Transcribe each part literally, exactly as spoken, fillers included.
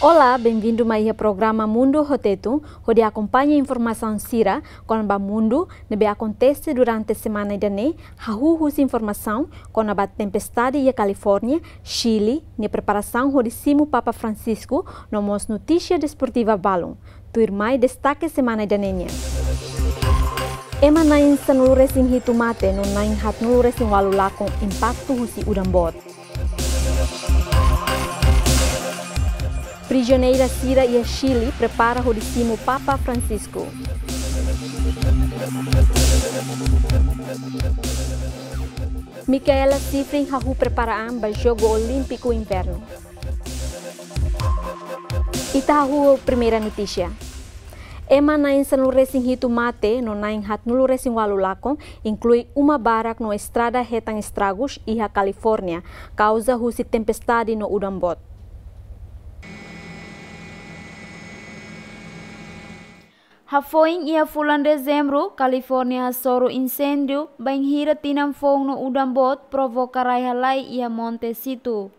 Olá, benvindu mai iha programa Mundu ho Tetun, hodi akompaña informasaun sira kona-ba mundu ne'ebé akontese durante semana ida-ne'e, hahú husi informasaun kona-ba tempestade iha Kalifórnia, Chile, nia preparasaun hodi simu Papa Francisco, no mós notísia desportiva balun. Tuirmai destake semana ida-ne'e nian. Ema na'in sanulu-resin-hitu mate no na'in haatnulu-resin-ualu lakon impaktu husi udan boot. Prizioneira sira iha Chile prepara hodi simu Papa Francisco. Mikaela Shiffrin hahú prepara an ba Jogu Olímpiku Invernu. Ita hahú ho primeira notísia. Ema na'in sanulu-resin-hitu mate no na'in haatnulu-resin-ualu lakon, inklui uma barak no estrada hetan estragus iha Kalifórnia, kauza husi tempestade no udan boot. Hafoin iha fulan Dezembru, Kalifórnia hasoru inséndiu, bainhira tinan foun no udan boot provoka rai-halai iha Montecito.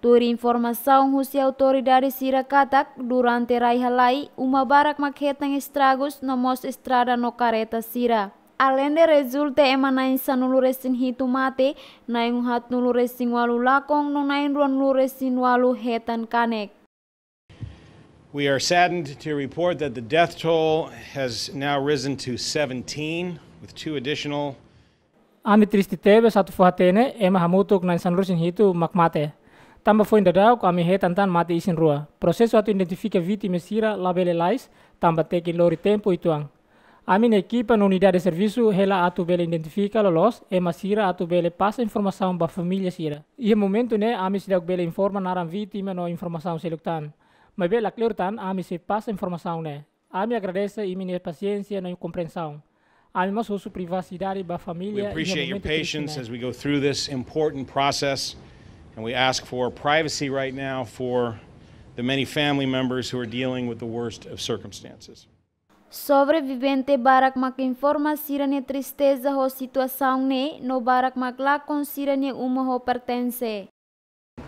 Tuir informasaun husi autoridade sira katak, durante rai-halai, uma barak mak hetan estragus no mós estrada no karreta sira. Aleinde rezulta ema na'in sanulu-resin-hitu mate, na'in haatnulu-resin-ualu lakon no na'in ruanulu-resin-ualu hetan kanek. We are saddened to report that the death toll has now risen to seventeen, with two additional Ami triste tebes atu fó hatene, ema hamutuk na'in sanulu-resin-hitu mak mate. Tanba foin daudauk ami hetan tan mate isin rua. Prosesu atu identifika vítima sira labele lalais, tanba tenke lori tempu uitoan. Ami-nia ekipa no unidade servisu hela atu bele identifika loloos ema sira atu bele pasa informasaun ba família sira. Iha momentu ne'e ami seidauk bele informa naran vítima no informasaun seluk tan. Maibé lakleur tan ami sei pasa informasaun ne'e. Ami agradese imi-nia pasiénsia no kompriensaun. Ami mós husu privasidade ba família iha momentu triste ne'e. We appreciate your patience as we go through this important process, and we ask for privacy right now for the many family members who are dealing with the worst of circumstances. Sobrevivente barak mak informa sira-nia tristeza ho situasaun ne'e, no barak mak lakon sira-nia uma ho pertense.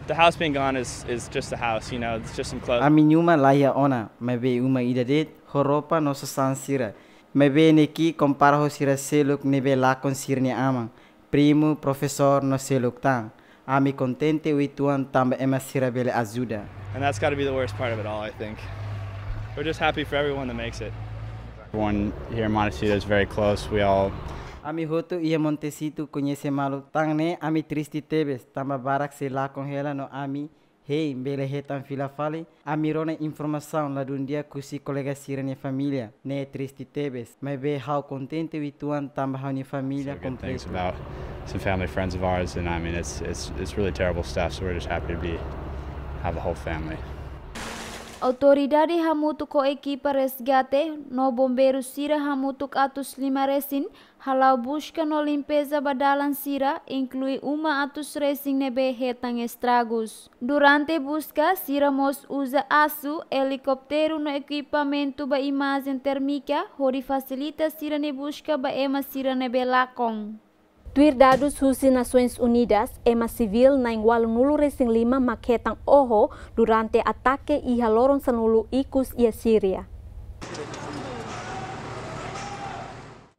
The house being gone is, is just a house, you know, it's just some clothes. Ami-nia uma laiha ona, maibé uma ida de'it, ho roupa no sasán sira. Maibé ne'e kompara ho sira seluk ne'ebé lakon sira-nia aman, primu, profesór no seluk tan. Ami kontente uitoan tanba ema sira bele ajuda. And that's gotta be the worst part of it all, I think. We're just happy for everyone that makes it. Everyone here in Montecito is very close. We all Ami hotu iha Montecito koñese malu tan ne'e, ami triste tebes, tanba barak sei lakon hela no ami hein bele hetan fila fali, ami rona informasaun ladún di'ak husi kolega sira-nia família, ne'e triste tebes, maibé ha'u kontente uitoan tanba ha'u-nia família kompletu. Some family friends of ours, and I mean, it's, it's, it's really terrible stuff, so we're just happy to be, have a whole family. Autoridade hamutuk ho ekipa resgate no bombeiru sira hamutuk atus lima resin, hala'o buska no limpeza ba dalan sira, inklui uma atus resin ne'ebé hetan estragus. Durante buska, sira mós uza asu, elikópteru no ekipamentu ba imajen térmika, hodi fasilita sira-nia buska ba ema sira ne'ebé lakon. Tuir dadus husi Nasoins Unidas, ema sivíl na'in ualunulu resin lima mak hetan oho durante atake iha loron sanulu ikus iha Síria.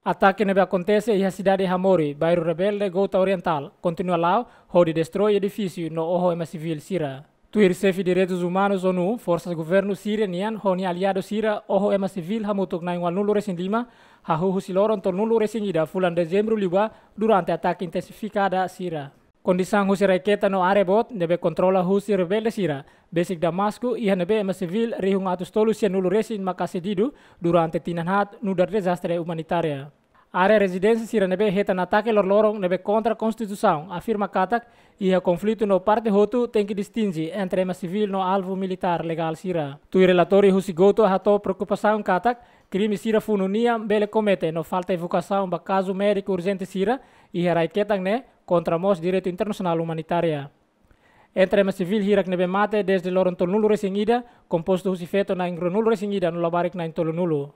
Atake ne'ebé akontese iha sidade Hamori, bairru rebelde Ghouta Orientál, kontinua la'o, hodi destroi edifísiu no oho ema sivíl sira. Tuir xefe direitus umanus ONU, forsas governu Síria nian ho nia aliadu sira oho ema sivíl hamutuk na'in ualunulu resin lima, hahú husi loron tolunulu resin ida fulan Dezembru liubá durante atake intensifikada sira. Kondisaun husi rai-ketan no área boot ne'ebé kontrola husi rebelde sira, besik Damasku, iha ne'ebé ema sivíl rihun atus tolu sianulu resin mak asedidu durante tinan haat nu'udar dezastre umanitária. Área rezidénsia sira ne'ebé hetan atake loroloron ne'ebé kontra konstituisaun afirma katak iha konflitu no parte hotu tenke distinje entre ema sivíl no alvu militár legál sira. Tuir relatóriu husi Ghouta hato'o preokupasaun katak krime sira funu nian bele komete no falta evakuasaun ba kazu médiku urjente sira iha rai-ketan ne'e kontra mós direitu internasionál umanitária. Entre ema sivíl hirak ne'ebé mate dezde loron tolunulu resin ida, kompostu husi feto na'in ruanulu resin ida no labarik na'in tolunulu.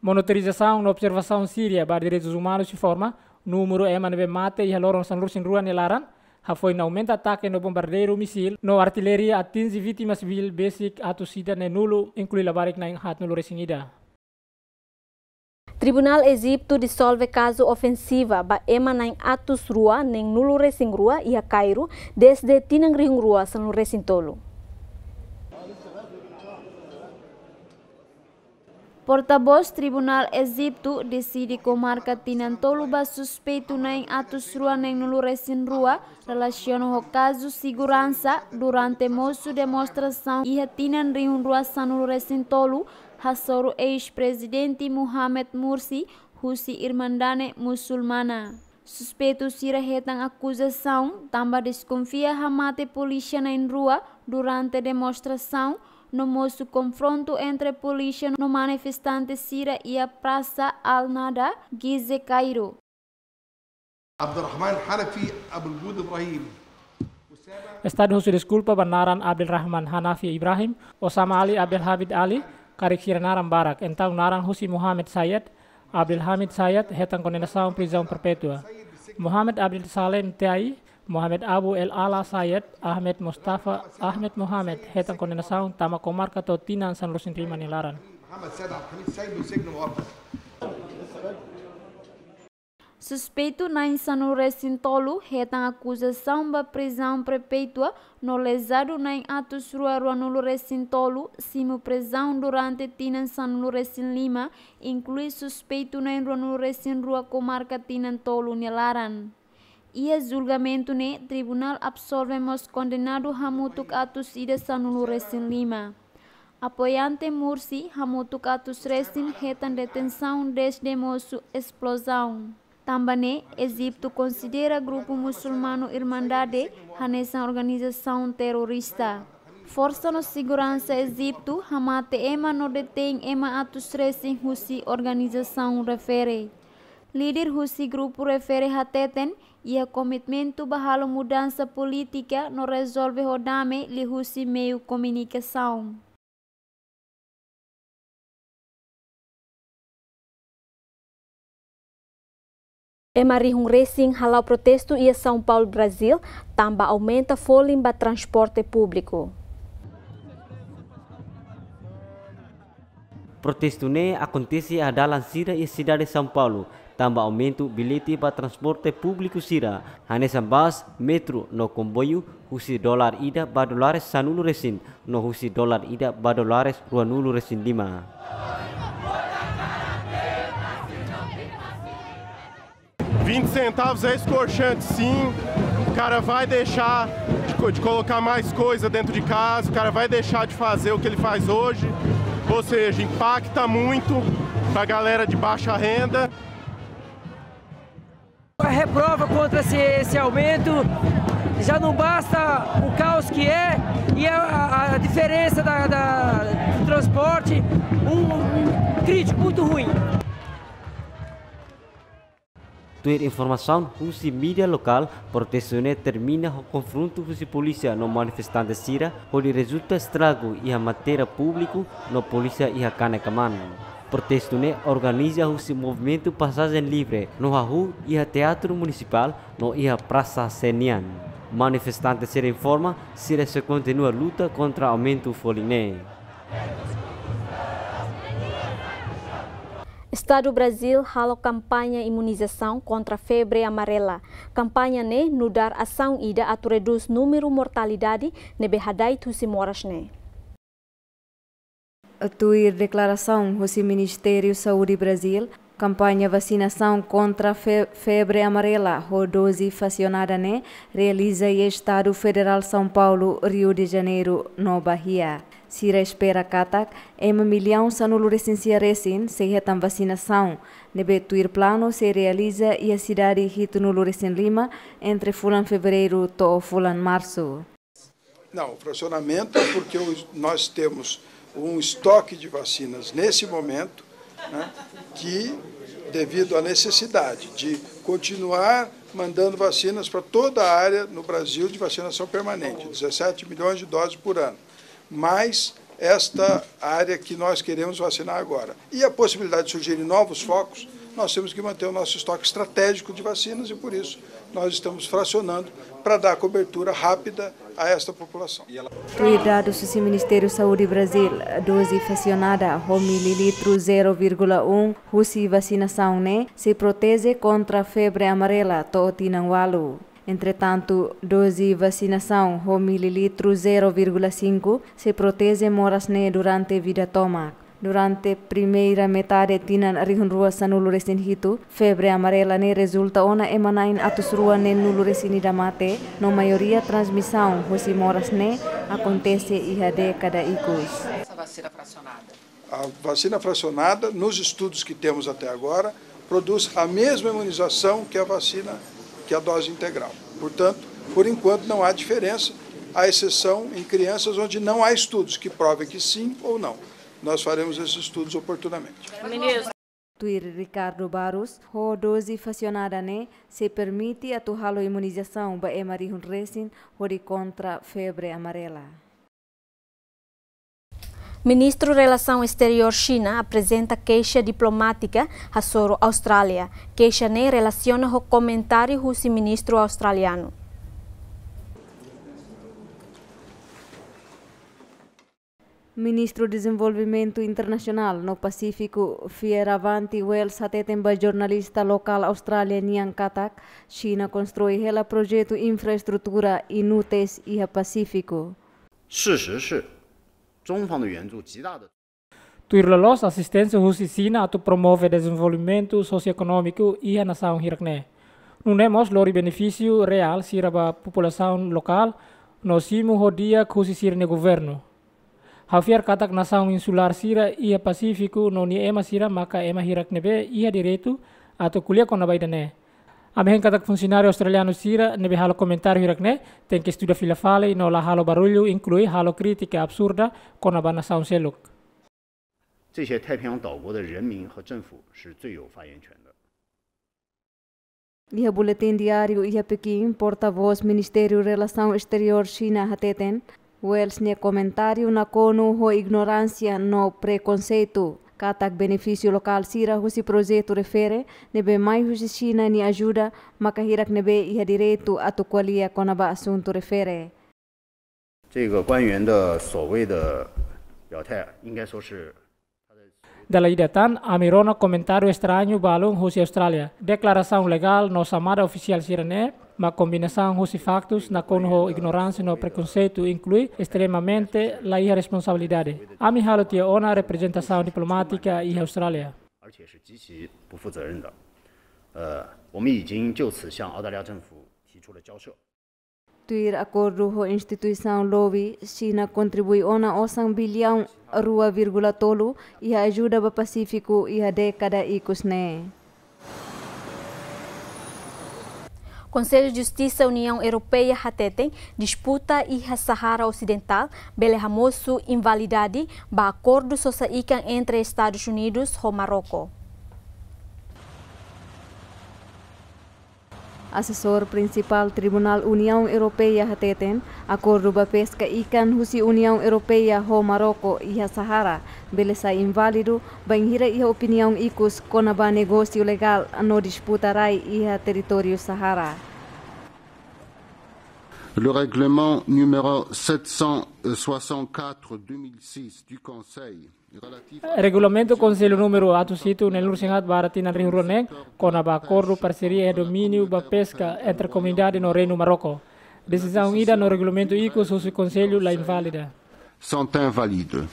Monitorizasaun no observasaun Síria ba direitus umanus informa, númeru ema ne'ebé mate iha loron sanulu resin rua nia laran, Hafoin aumenta atake no bombardeiru misil no artilaria atinje vítima sivíl besik atus ida neen-nulu, inklui labarik na'in haatnulu-resin-ida. Tribunál Ejitu dizolve kazu ofensiva ba ema na'in atus rua neen-nulu-resin-rua iha Kairu dezde tinan rihun rua sanulu-resin-tolu. Portavós Tribunál Ejitu deside komarka tinan tolu ba suspeitu na'in atus rua neen-nulu-resin-rua relasiona ho kazu seguransa durante mosu demonstrasaun iha tinan rihun rua sanulu-resin-tolu, hasoru eis-prezidente Mohamed Mursi husi Irmandade Musulmana. Suspeitu sira hetan akuzasaun tanba deskonfia hamate polísia na'in rua durante demonstrasaun, no mosu konfrontu entre polísia no manifestante sira iha Prasa Al Nada, Gizeh, Kairu. Abdurrahman Hanafi Abulgud Ibrahim. Estadu husu deskulpa ba naran Abdel Rahman Hanafi Ibrahim, Osama Ali Abdel Hamid Ali, karik sira naran barak, entaun naran husi Mohamed Sayed, Abdel Hamid Sayed hetan kondenasaun prizaun perpétua. Mohamed Abdel Salem Teai, Mohamed Abu El Ala Sayed, Ahmed Mustafa, Ahmed Mohamed hetan kondenasaun tama komarka to'o tinan sanulu-resin-lima nia laran. Muhammad Said Abdul Hamid Said Hussein Muhammad. Suspeitu na'in sanulu-resin-tolu hetan akuzasaun ba prizaun perpétua no lezadu na'in atus rua ruanulu-resin-tolu simu prizaun durante tinan sanulu-resin-lima, inklui suspeitu na'in ruanulu-resin-rua komarka tinan tolu nia laran. Iha julgamentu ne'e, tribunál absolve mós kondenadu hamutuk atus ida sanulu-resin-lima. Apoiante Mursi hamutuk atus resin hetan detensaun dezde mosu esplozaun. Tanba ne'e, Ejitu konsidera grupu musulmanu Irmandade hanesan organizasaun terrorista. Forsa no seguransa Ejitu hamate ema no detein ema atus resin husi organizasaun refere. Líder husi grupu refere hateten iha komitmentu ba halo mudansa polítika no rezolve ho dame liuhusi meiu komunikasaun. Ema rihun resin hala'o protestu iha São Paulo, Brazil, tanba aumenta folin ba transporte públiku. Protestu ne'e akontese iha dalan sira iha sidade São Paulo, tanba aumentu billete ba transporte públiku sira, hanesan bus, metro no komboiu, husi dolar ida ba dolares sanulu-resin, no husi dolar ida ba dolares ruanulu-resin-lima. Vinte centavos é escorchante, sim. O cara vai deixar de co-, de colocar mais coisa dentro de casa, o cara vai deixar de fazer o que ele faz hoje. Ou seja, impacta muito pra galera de baixa renda. Reprova contra esse, esse aumento. Já não basta o caos que é, e a, a, a diferença da, da, do transporte, um, um crítico, muito ruim. Tuir informasaun husi mídia lokál, protestu ne'e termina ho konfrontu husi polísia no manifestante sira, hodi rezulta estragu iha matéria públiku no polísia iha kanek-kmaan. Protestu ne'e organiza husi Movimentu Pasajen Livre no hahú iha Teatru Munisipál no iha Prasa Sé nian. Manifestante sira informa, sira sei kontinua luta kontra aumentu folin ne'e. Estadu Brazil halo kampaña imunizasaun kontra febre amarela. Kampaña ne'e nu'udar asaun ida atu redús númeru mortalidade ne'ebé hada'et husi moras ne'e. Tuir deklarasaun husi Ministériu Saúde Brazil, kampaña vasinasaun kontra fe-, febre amarela ho doze fasionada ne'e realiza iha Estadu Federal São Paulo, Rio de Janeiro no Bahia. Sira espera katak ema millaun sanulu-resin-sia resin sei hetan vasinasaun, ne'ebé tuir planu sei realiza iha sidade hitunulu-resin-lima entre fulan Fevereiru to'o fulan Marsu. Não, o fracionamento é porque os, nós temos um estoque de vacinas nesse momento, né, que, devido à necessidade de continuar mandando vacinas para toda a área no Brasil de vacinação permanente, dezessete milhões de doses por ano, mais esta área que nós queremos vacinar agora. E a possibilidade de surgirem novos focos, Nós temos que manter o nosso estoque estratégico de vacinas e, por isso, nós estamos fracionando para dar cobertura rápida a esta população. Tuir dadus husi Ministériu Saúde Brazil, doze frasionada ho mililitru zero vírgula um husi vasinasaun ne'e sei proteje kontra febre amarela to'o tinan ualu. Entretantu, doze vasinasaun ho mililitru zero vírgula cinco sei proteje moras ne'e durante vida tomak. Durante primeira metade tinan rihun rua sanulu resin hitu, febre amarela ne'e rezulta ona ema na'in atus rua neen nulu resin ida mate, no maioria transmisaun husi moras ne'e akontese iha dékada ikus. A vacina fracionada, nos estudos que temos até agora, produz a mesma imunização que a vacina, que a dose integral. Portanto, por enquanto, não há diferença, à exceção em crianças onde não há estudos que provem que sim ou não. Nós faremos esses estudos oportunamente. Tuir Ricardo Barros, ho doze frasionada ne'e sei permite atu halo imunizasaun ba ema rihun resin hodi kontra febre amarela. Ministru Relasaun Exteriór Xina aprezenta keixa diplomátika hasoru Austrália. Keixa ne'e relasiona ho komentáriu husi ministru australianu. Ministru Dezenvolvimentu Internasionál no Pasífiku Fierravanti Wells hateten ba jornalista lokál Austrália nian katak Xina konstrui hela projetu infraestrutura inúteis iha Pasífiku. 事实是，中方的援助极大的 Tuir loloos asisténsia husi Xina atu promove dezenvolvimentu sosioekonómiku iha nasaun hirak ne'e. Nune'e mós lori benefísiu reál sira ba populasaun lokál no simu ho di'ak husi sira-nia governu. Ha'u fiar katak nasaun insulár sira iha Pasífiku no nia ema sira maka ema hirak ne'ebé iha direitu atu ko'alia kona-ba ida-ne'e. Ami hein katak funsionáriu australianu sira ne'ebé halo komentáriu hirak ne'e tenke estuda fila fali no la halo barullu, inklui halo krítika absurda kona-ba nasaun seluk. 这些太平洋岛国的人民和政府是最有发言权的。 Iha boletin diáriu iha Pekin, portavós Ministériu Relasaun Exteriór Xina hateten, Wells nia komentáriu nakonu ho ignoránsia no prekonseitu, katak benefísiu lokál sira husi projetu refere ne'ebé mai husi Xina nia ajuda, maka hirak ne'ebé iha direitu atu ko'alia kona-ba asuntu refere. 这个官员的所谓的表态，应该说是 Dala ida tan, ami rona komentáriu estrañu balun husi Austrália. Deklarasaun legál no xamada ofisiál sira-ne'e mak kombinasaun husi faktus nakonu ho ignoránsia no prekonseitu, inklui estremamente la iha responsabilidade. Ami halo tiha ona reprezentasaun diplomátika iha Austrália. 而且是极其不负责任的。呃，我们已经就此向澳大利亚政府提出了交涉。 Tuir akordu ho instituisaun lobi, Xina kontribui ona osan biliaun rua vírgula tolu iha ajuda ba Pasífiku iha dékada ikus ne'e. Konsellu Justisa Uniaun Europeia hateten, disputa iha Sahara Osidentál bele hamosu invalidade ba akordu sosa ikan entre Estadus Unidus ho Maroko. Asesór Prinsipál Tribunál Uniaun Europeia hateten, akordu ba peska ikan husi Uniaun Europeia ho Maroko iha Sahara bele sai inválidu bainhira iha opiniaun ikus kona-ba negósiu legál no disputa rai iha territóriu Sahara. Le règlement numéro sept cent soixante-quatre deux mille six du Conseil relatif à Regulamentu Konsellu númeru atus hitu neen-nulu resin haat barra tinan rihun rua ne'e, kona-ba akordu parseria iha domíniu ba peska entre komunidade no Reinu Maroko. Desizaun ida no regulamentu ikus husi Konsellu la inválida. Sont invalides.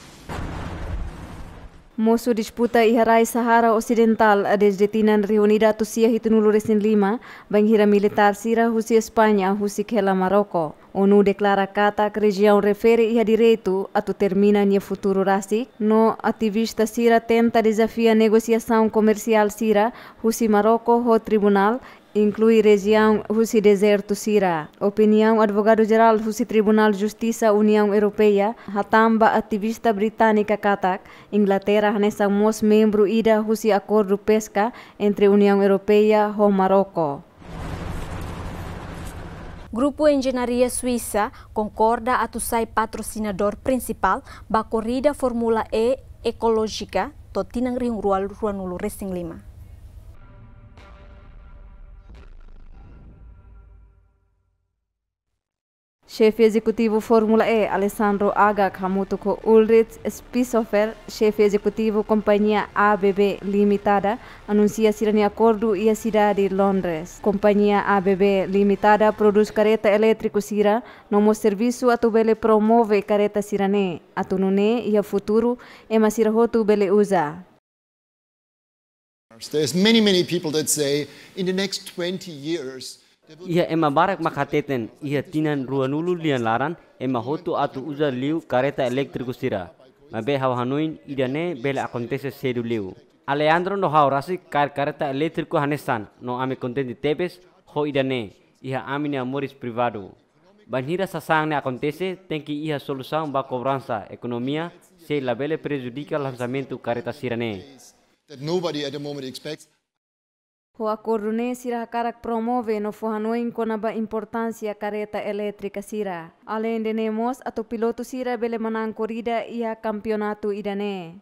Mosu disputa iha rai Sahara Osidentál dezde tinan rihun ida atus sia hitunulu resin lima, bainhira militár sira husi España husik hela Maroko. ONU deklara katak rejiaun refere iha direitu atu termina nia futuru rasik, no ativista sira tenta dezafia negosiasaun komersiál sira husi Maroko ho tribunál, inklui rejiaun husi dezertu sira. Opiniaun Advogadu Jerál husi Tribunál Justisa Uniaun Europeia hatán ba ativista británika katak, Inglaterra hanesan mós membru ida husi akordu peska entre Uniaun Europeia ho Maroko. Grupu Enjeñaria Suisa konkorda atu sai patrosinadór prinsipál ba korrida Fórmula E ekolójika to'o tinan rihun rua ruanulu resin lima. Xefe Ezekutivu Fórmula E, Alessandro Agag, hamutuk ho Ulrich Spiesshofer, Xefe Ezekutivu Kompañia A B B Limitada, anunsia sira-nia akordu iha sidade Londres. Kompañia A B B Limitada prodús kareta elétriku sira, no mós servisu atu bele promove kareta sira-ne'e, atu nune'e iha futuru ema sira hotu bele uza. There's many, many people that say in the next twenty years, there will be... Iha ema barak mak hateten iha tinan ruanulu lian laran ema hotu atu uza liu kareta elétriku sira. Maibé ha'u hanoin ida-ne'e bele akontese sedu liu. Alejandro no ha'u rasik kaer kareta elétriku hanesan, no ami kontente tebes ho ida-ne'e iha ami-nia moris privadu. Bainhira sasán ne'e akontese, tenke iha solusaun ba kobransa ekonomia, sei labele prejudika lansamentu kareta sira-ne'e. That nobody at the moment expects. Ho akordu ne'e sira hakarak promove no fó hanoin kona-ba importánsia kareta elétrika sira. Aleinde ne'e mós atu pilotu sira bele manán korrida iha kampeonatu ida-ne'e.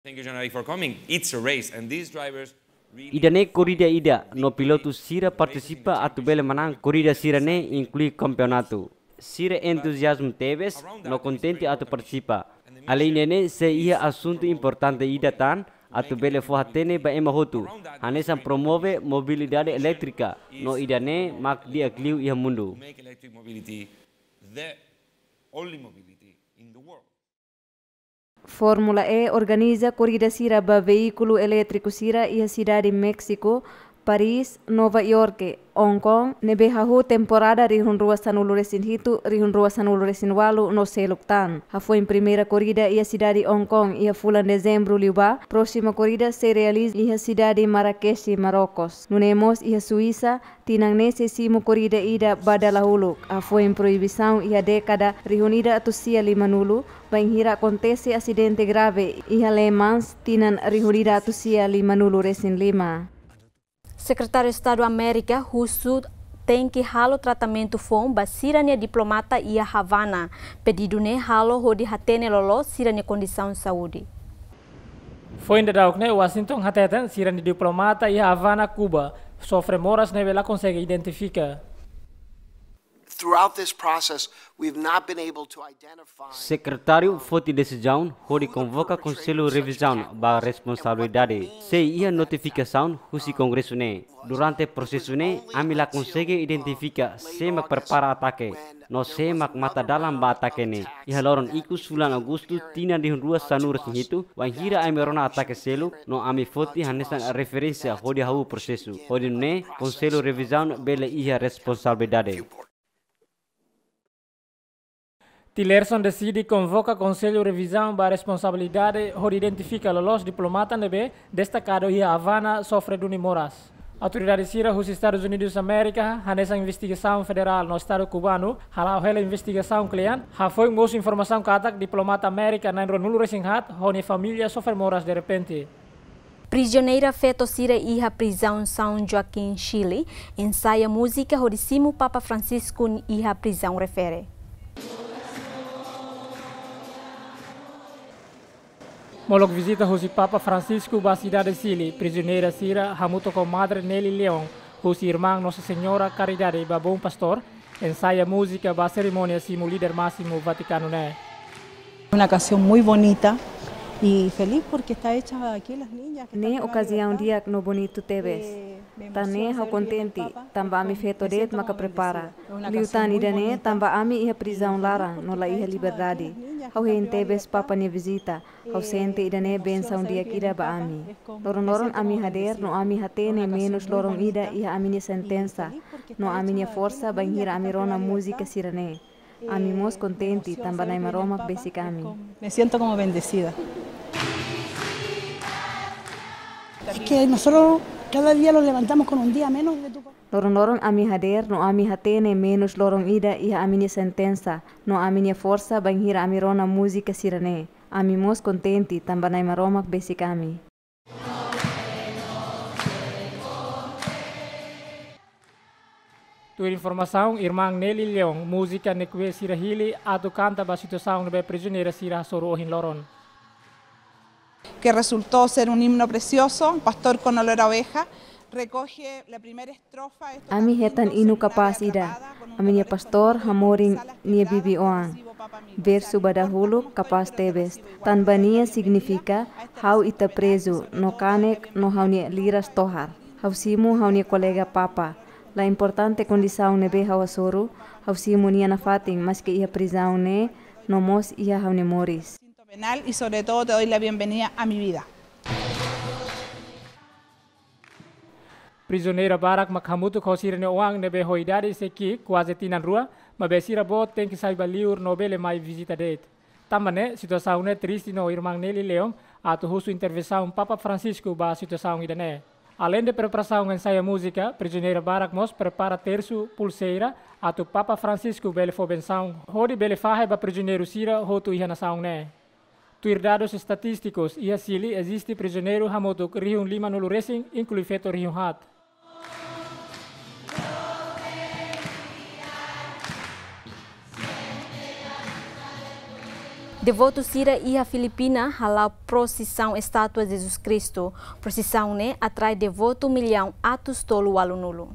Thank you, Jean-Eric, for coming. It's a race, and these drivers really... Ida-ne'e korrida ida, no pilotu sira partisipa atu bele manán korrida sira-ne'e, inklui kampeonatu. Sira entuziazmu tebes no kontente atu partisipa. Aleinde ne'e sei iha asuntu importante ida tan atu bele fó hatene ba ema hotu, hanesan promove mobilidade elétrika, no ida-ne'e mak di'ak liu iha mundu. Make electric mobility the only mobility in the world. Fórmula E organiza korrida sira ba veíkulu elétriku sira iha sidade Méxiku, Paris, Nova Iorke, Hong Kong, ne'ebé hahú temporada rihun rua sanulu resin hitu, rihun rua sanulu resin ualu no seluk tan. Hafoin primeira korrida iha sidade Hong Kong iha fulan Dezembru liubá, prósima korrida sei realiza iha sidade Marrakech, Marrocos. Nune'e mós iha Suisa, tinan ne'e sei simu korrida ida ba dala uluk. Hafoin proibisaun iha dékada rihun ida atus sia limanulu, bainhira akontese asidente grave iha Le Mans tinan rihun ida atus sia limanulu resin lima. Sekretáriu Estadu Amérika husu tenke halo tratamentu foun ba sira-nia diplomata iha Havana. Pedidu ne'e halo hodi hatene loloos sira-nia kondisaun saúde. Foin daudauk ne'e, Washington hateten sira-nia diplomata iha Havana, Kuba, sofre moras ne'ebé la konsege identifika. Throughout this process, we've not been able to identify... Sekretáriu foti desizaun hodi konvoka Konsellu Revizaun ba responsabilidade, sei iha notifikasaun husi Kongresu ne'e. Durante prosesu ne'e, ami la konsege identifika sé mak prepara atake, no sé mak mata dalan ba atake ne'e. Iha loron ikus fulan Agostu tinan rihun rua sanulu resin hitu, bainhira ami rona atake seluk, no ami foti hanesan referénsia hodi hahú prosesu. Hodi nune'e, Konsellu Revizaun bele iha responsabilidade. Tillerson deside konvoka Konsellu Revizaun ba responsabilidade hodi identifika loloos diplomata ne'ebé destakadu iha Havana sofre duni moras. Autoridade sira husi Estadus Unidus Amérika, hanesan investigasaun federál no Estadu Kubanu, hala'o hela investigasaun kle'an, hafoin mosu informasaun katak diplomata Amérika na'in ruanulu resin haat ho nia família sofre moras derrepente. Prizioneira feto sira iha prizaun São Joaquim, Chile, ensaia múzika hodi simu Papa Francisco iha prizaun refere. Molok vizita husi Papa Francisco ba sidade Chile, prizioneira sira hamutuk ho Madre Nelly León, husi Irmã Nossa Senhora Caridade ba Bom Pastor, ensaia múzika ba serimónia simu líder másimu Vatikanu ne'e. Una canción muy bonita y feliz porque está hecha aquí las niñas que están... Ne'e okaziaun di'ak no bonitu tebes. Tan ne'e ha'u kontente tanba ami feto de'it maka prepara. Liután ida-ne'e tanba ami iha prizaun laran no la iha liberdade. Ha'u hein tebes Papa nia vizita. Ha'u sente ida-ne'e bensaun di'ak ida ba ami. Loron-loron ami hadeer no ami hatene menus loron ida iha ami-nia sentensa no ami-nia forsa bainhira ami rona múzika sira-ne'e. Ami mós kontente tanba Na'i Maromak besik ami. Me siento como bendecida. Es que nosotros cada día nos levantamos con un día menos de tu... Loron-loron ami hadeer no ami hatene menus loron ida iha ami-nia sentensa no ami-nia forsa bainhira ami rona múzika sira-ne'e. Ami mós kontente tanba Na'i Maromak besik ami. Tuir informasaun, Irmã Nelly León, múzika ne'ebé sira hili atu kanta ba situasaun ne'ebé prizioneira sira hasoru ohin loron. Que resultó ser un himno precioso, Pastor con olor a oveja. Recoge la primera estrofa de estos cantitos en una guitarra grabada con un tono respondiente que utiliza la expresión pasivo Papá mío. Ami hetan inu kapás ida. Ami-nia pastór hamorin nia bibi-oan. Versu ba dahuluk kapás tebes. Tanba nia signifika: ha'u ita prezu, no kanek, no ha'u-nia liras tohar. Ha'u simu ha'u-nia kolega Papa. La importante kondisaun ne'ebé ha'u hasoru, ha'u simu nia nafatin, maske iha prizaun ne'e, no mós iha ha'u-nia moris. Penal y sobre todo te doy la bienvenida a mi vida. Prizioneira barak mak hamutuk ho sira-nia oan ne'ebé ho idade sei ki'ik, kuaze tinan rua, maibé sira boot tenke sai ba liur no bele mai vizita de'it. Tanba ne'e, situasaun ne'e triste no irmaun Nelly Leon atu husu intervensaun Papa Francisco ba situasaun ida-ne'e. Aleinde preparasaun ensaiu múzika, prizioneira barak mós prepara tersu, pulseira, atu Papa Francisco bele fó bensaun hodi bele fahe ba prizioneiru sira hotu iha nasaun ne'e. Tuir dadus estatístikus, iha Xile eziste prizioneiru hamutuk rihun lima-nulu resin, inklui feto rihun haat. Devotu sira iha Filipina hala'o prosisaun estátua Jesus Kristu. Prosisaun ne'e atrai devotu millaun atus tolu ualunulu.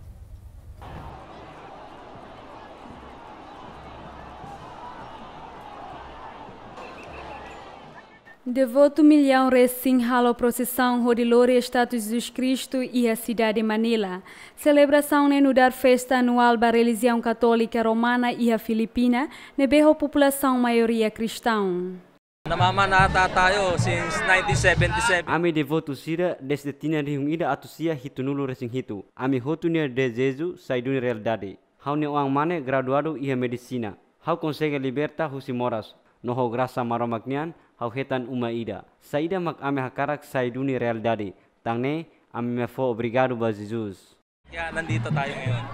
Devotu millaun resin halo prosisaun hodi lori estátua Jesus Kristu iha sidade Manila. Selebrasaun ne'e nu'udar festa anuál ba relijiaun katólika romana iha Filipina, ne'ebé ho populasaun maioria kristaun. Nama mana tatayo since nineteen seventy-seven. Ami devotu sira dezde tinan rihun ida atus sia hitunulu resin hitu. Ami hotu nia dezeju sai duni realidade. Ha'u-nia oan mane graduadu iha medisina. Ha'u konsege liberta husi moras. No ho grasa Maromak nian, ha'u hetan uma ida. Saida mak ami hakarak sai duni realidade. Tan ne'e, ami mai fó obrigadu ba Jesus. Ya, nandito tayo ngayon.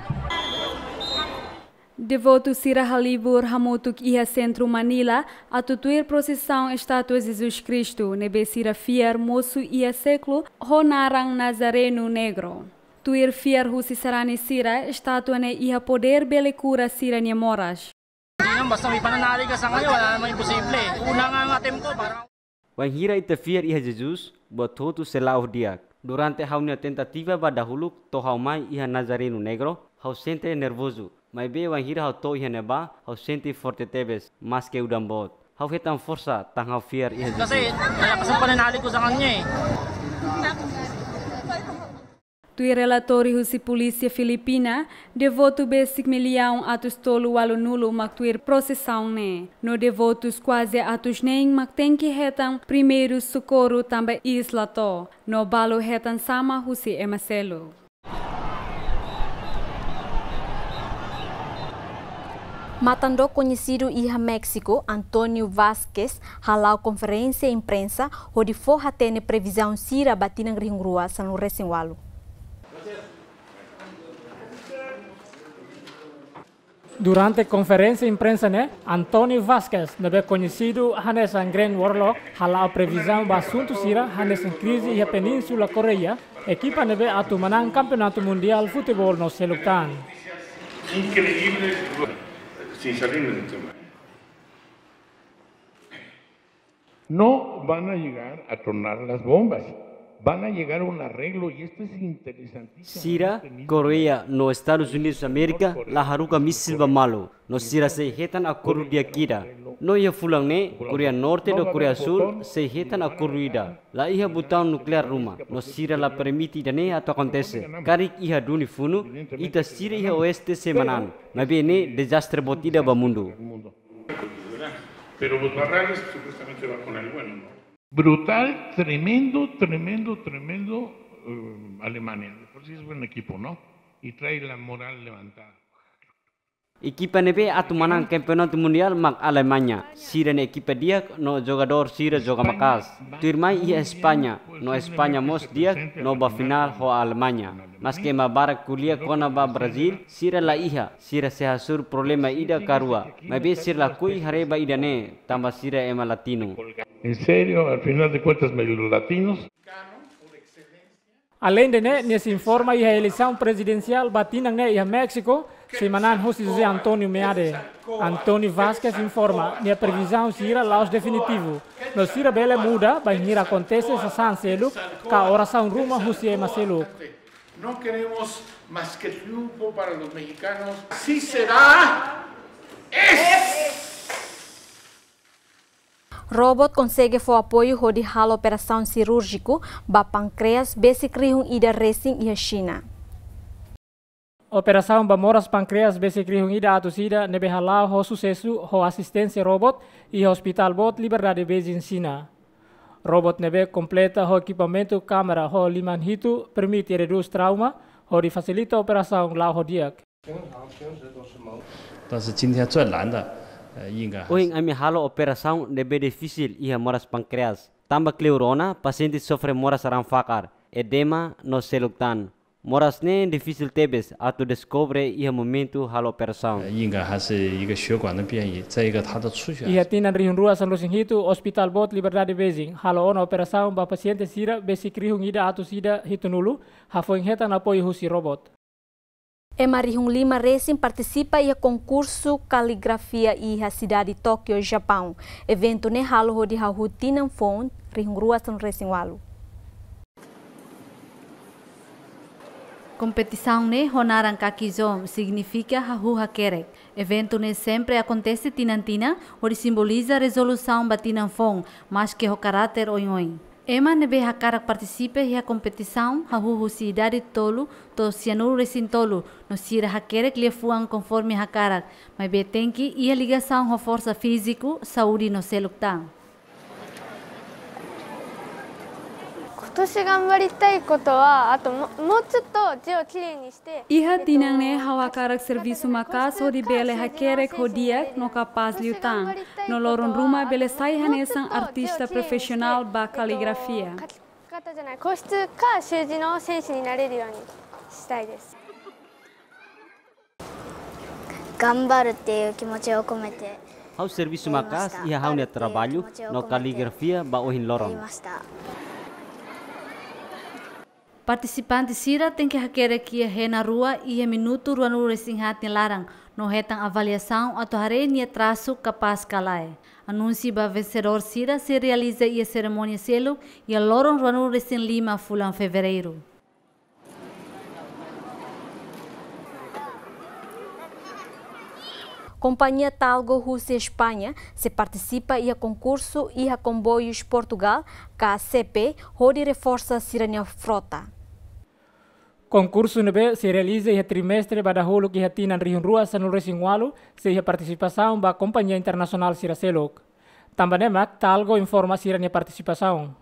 Devotu sira halibur hamutuk iha sentru Manila, atu tuir prosisaun estátua Jesus Kristu, ne'ebé sira fiar mosu iha sékulu, ho naran Nazareno Negro. Tuir fiar husi sarani sira, estátua ne'e iha podér bele kura sira-nia moras. Hindi naman, basta may pananalig ka sa ngayon, wala namang imposible. Una nga ang attempt ko, parang Wainhira ita fiar iha Jesus, buat hotu sei la'o di'ak. Durante ha'u-nia tentativa ba dahuluk to'o ha'u mai iha Nazareno Negro, ha'u sente nervozu. Maibé wainhira ha'u to'o iha ne'ebá, ha'u sente forte tebes, maske udan boot. Ha'u hetan forsa, tan ha'u fiar iha Jesus. Kasi, wala pa sa pananalig ko sa kanya eh. Tuir relatóriu husi Polísia Filipina, devotu besik millaun atus tolu ualunulu mak tuir prosisaun ne'e. No devotus kuaze atus neen mak tenke hetan primeiru sokorru tanba iis la to'o. No balu hetan sama husi ema seluk. Matan-dook koñesidu iha Méxiku, Antonio Vazquez, hala'o konferénsia imprensa hodi fó-hatene previzaun sira ba tinan rihun rua sanulu resin ualu. Durante konferénsia imprensa ne'e, Antonio Vazquez, ne'ebé koñesidu hanesan Grand Warlock, hala'o previzaun ba asuntu sira hanesan krize iha Península Koreia, ekipa ne'ebé atu manán Kampeonatu Mundiál Futeból no seluk tan. Increíble, sin salirme del tema. No van a llegar a tronar las bombas. Van a llegar a un arreglo y esto es interesantísimo. Sira, Koreia no Estadus Unidus Amérika la haruka mísil ba malu. No sira sei hetan akordu di'ak ida. No iha fulan ne'e, Koreia Norte no Koreia Súl sei hetan akordu ida. La iha butaun nukleár ruma. No sira la permite ida-ne'e atu akontese. Karik iha duni funu, ita sira iha oeste sei manán. Maibé ne'e dezastre boot ida ba mundu. Pero los barrales supuestamente va a poner bueno, ¿no? Brutal, tremendo, tremendo, tremendo, eh, Alemania. De por sí es buen equipo, ¿no? Y trae la moral levantada. Ekipa ne'ebé atu manán Kampeonatu Mundiál mak Alemanha. Sira-nia ekipa di'ak no jogadór sira joga maka'as. Tuirmai iha España, no España mós di'ak no ba finál ho Alemanha. Maske ema barak ko'alia kona-ba Brazíl, sira la iha, sira sei hasoru problema ida ka rua. Maibé sira lakohi haree ba ida-ne'e, tanba sira ema latinu. En serio, al final de cuentas, los latinos. Aleinde ne'e, nia sei informa iha eleisaun prezidensiál ba tinan ne'e iha Méxiku, sei manán husi José Antonio Meade. Antonio Vazquez informa, nia previzaun sira la'ós definitivu. No sira bele muda, bainhira akontese sasán seluk, ka orasaun ruma husi ema seluk. No queremos más que triunfo para los mexicanos. Así será. Es. Robot konsege fó apoiu hodi halo operasaun sirúrjiku ba pankreas besik rihun ida resin iha Xina. Operasaun ba moras pankreas besik rihun ida atus ida ne'ebé hala'o ho susesu ho asisténsia robot iha Hospitál Boot Liberdade Beijing, Xina. Robot ne'ebé kompleta ho ekipamentu kámara ho liman hitu permite redús trauma hodi fasilita operasaun la'o ho di'ak. 但是今天最难的，呃，应该还是 Ohin ami halo operasaun ne'ebé difisil iha moras pankreas. Tanba kleur ona, pasiente sofre moras raan fakar, edema no seluk tan. Moras ne'e difisil tebes atu deskobre iha momentu halo operasaun. 呃，应该还是一个血管的变异，再一个它的出血。 Iha tinan rihun rua sanulu-resin-hitu, Hospitál Boot Liberdade Beijing halo ona operasaun ba pasiente sira besik rihun ida atus ida hitunulu, hafoin hetan apoiu husi robot. Ema rihun lima resin partisipa iha konkursu kaligrafia iha sidade Tókiu, Japaun. Eventu ne'e halo hodi hahú tinan foun rihun rua sanulu-resin-ualu. Kompetisaun ne'e ho naran Kakizom, signifika hahú hakerek. Eventu ne'e sempre akontese tinan-tinan, hodi simboliza rezolusaun ba tinan foun, maske ho karáter oioin. Ema ne'ebé hakarak partisipa iha kompetisaun hahú husi idade tolu to'o sianulu-resin-tolu, no sira hakerek liafuan konforme hakarak, maibé tenke iha ligasaun ho forsa fíziku, saúde no seluk tan. 今年頑張りたいことは、あとも、もうちょっと字をきれいにして、 Iha tinan ne'e ha'u hakarak servisu maka'as hodi bele hakerek ho di'ak no kapás liután. No loron ruma bele sai hanesan artista profisionál ba kaligrafia. 書き方じゃない、硬筆か習字の選手になれるようにしたいです。 頑張るっていう気持ちを込めて。 Ha'u servisu maka'as iha ha'u-nia traballu no kaligrafia ba ohin loron. やりました。 Partisipante sira tenke hakerek iha hena rua iha minutu ruanulu-resin-haat nia laran, no hetan avaliasaun atu haree nia trasu kapás ka lae. Anúnsiu ba vensedór sira sei realiza iha serimónia seluk iha loron ruanulu-resin-lima fulan Fevereiru. Kompañia Talgo husi España sei partisipa iha konkursu iha komboius Portugal, ka C P, hodi reforsa sira-nia frota. Konkursu ne'ebé sei realiza iha trimestre ba dahuluk iha tinan rihun rua sanulu-resin-ualu, sei iha partisipasaun ba kompañia internasionál sira seluk. Tanba ne'e mak Talgo informa sira-nia partisipasaun.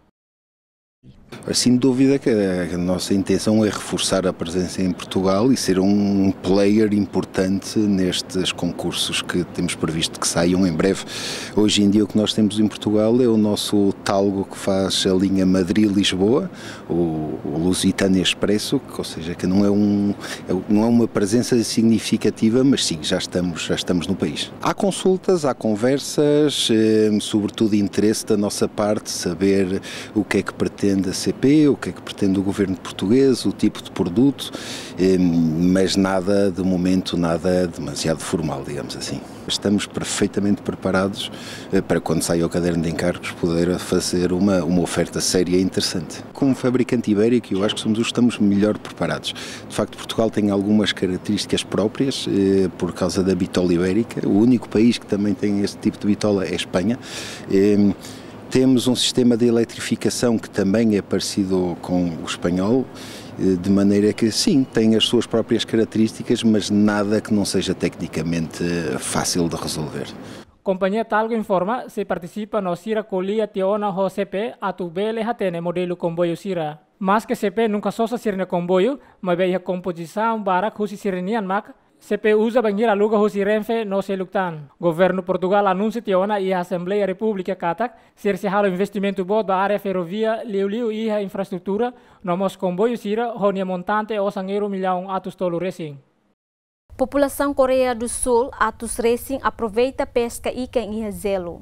Sem dúvida que a nossa intenção é reforçar a presença em Portugal e ser um player importante nestes concursos que temos previsto que saiam em breve. Hoje em dia o que nós temos em Portugal é o nosso Talgo que faz a linha Madrid-Lisboa, o, o Lusitânia Expresso, que, ou seja, que não é um, é, não é uma presença significativa, mas sim, já estamos, já estamos no país. Há consultas, há conversas, eh, sobretudo interesse da nossa parte, saber o que é que pretende a C P, o que é que pretende o governo português, o tipo de produto, eh, mas nada, de momento, nada demasiado formal, digamos assim. Estamos perfeitamente preparados, eh, para quando saia o caderno de encargos poder fazer uma, uma oferta séria e interessante. Como fabricante ibérico, eu acho que somos os que estamos melhor preparados. De facto, Portugal tem algumas características próprias, eh, por causa da bitola ibérica. O único país que também tem este tipo de bitola é a Espanha. Eh, temos um sistema de eletrificação que também é parecido com o espanhol, eh, de maneira que, sim, tem as suas próprias características, mas nada que não seja tecnicamente, eh, fácil de resolver. Kompañia Talgo informa sei partisipa no sira ko'alia tiha ona ho C P atu bele hatene modelu komboiu sira. Maske C P nunka sosa sira-nia komboiu, maibé iha kompozisaun barak husi sira-nian mak C P uza bainhira aluga husi Renfe no seluk tan. Governu Portugal anunsia tiha ona iha Asembleia Repúblika katak sira sei halo investimentu boot ba área ferrovia, liuliu iha infraestrutura, no mós komboiu sira ho nia montante osan euro millaun atus tolu resin. Populasaun Koreia do Sul atus resin aproveita peska ikan iha jelu.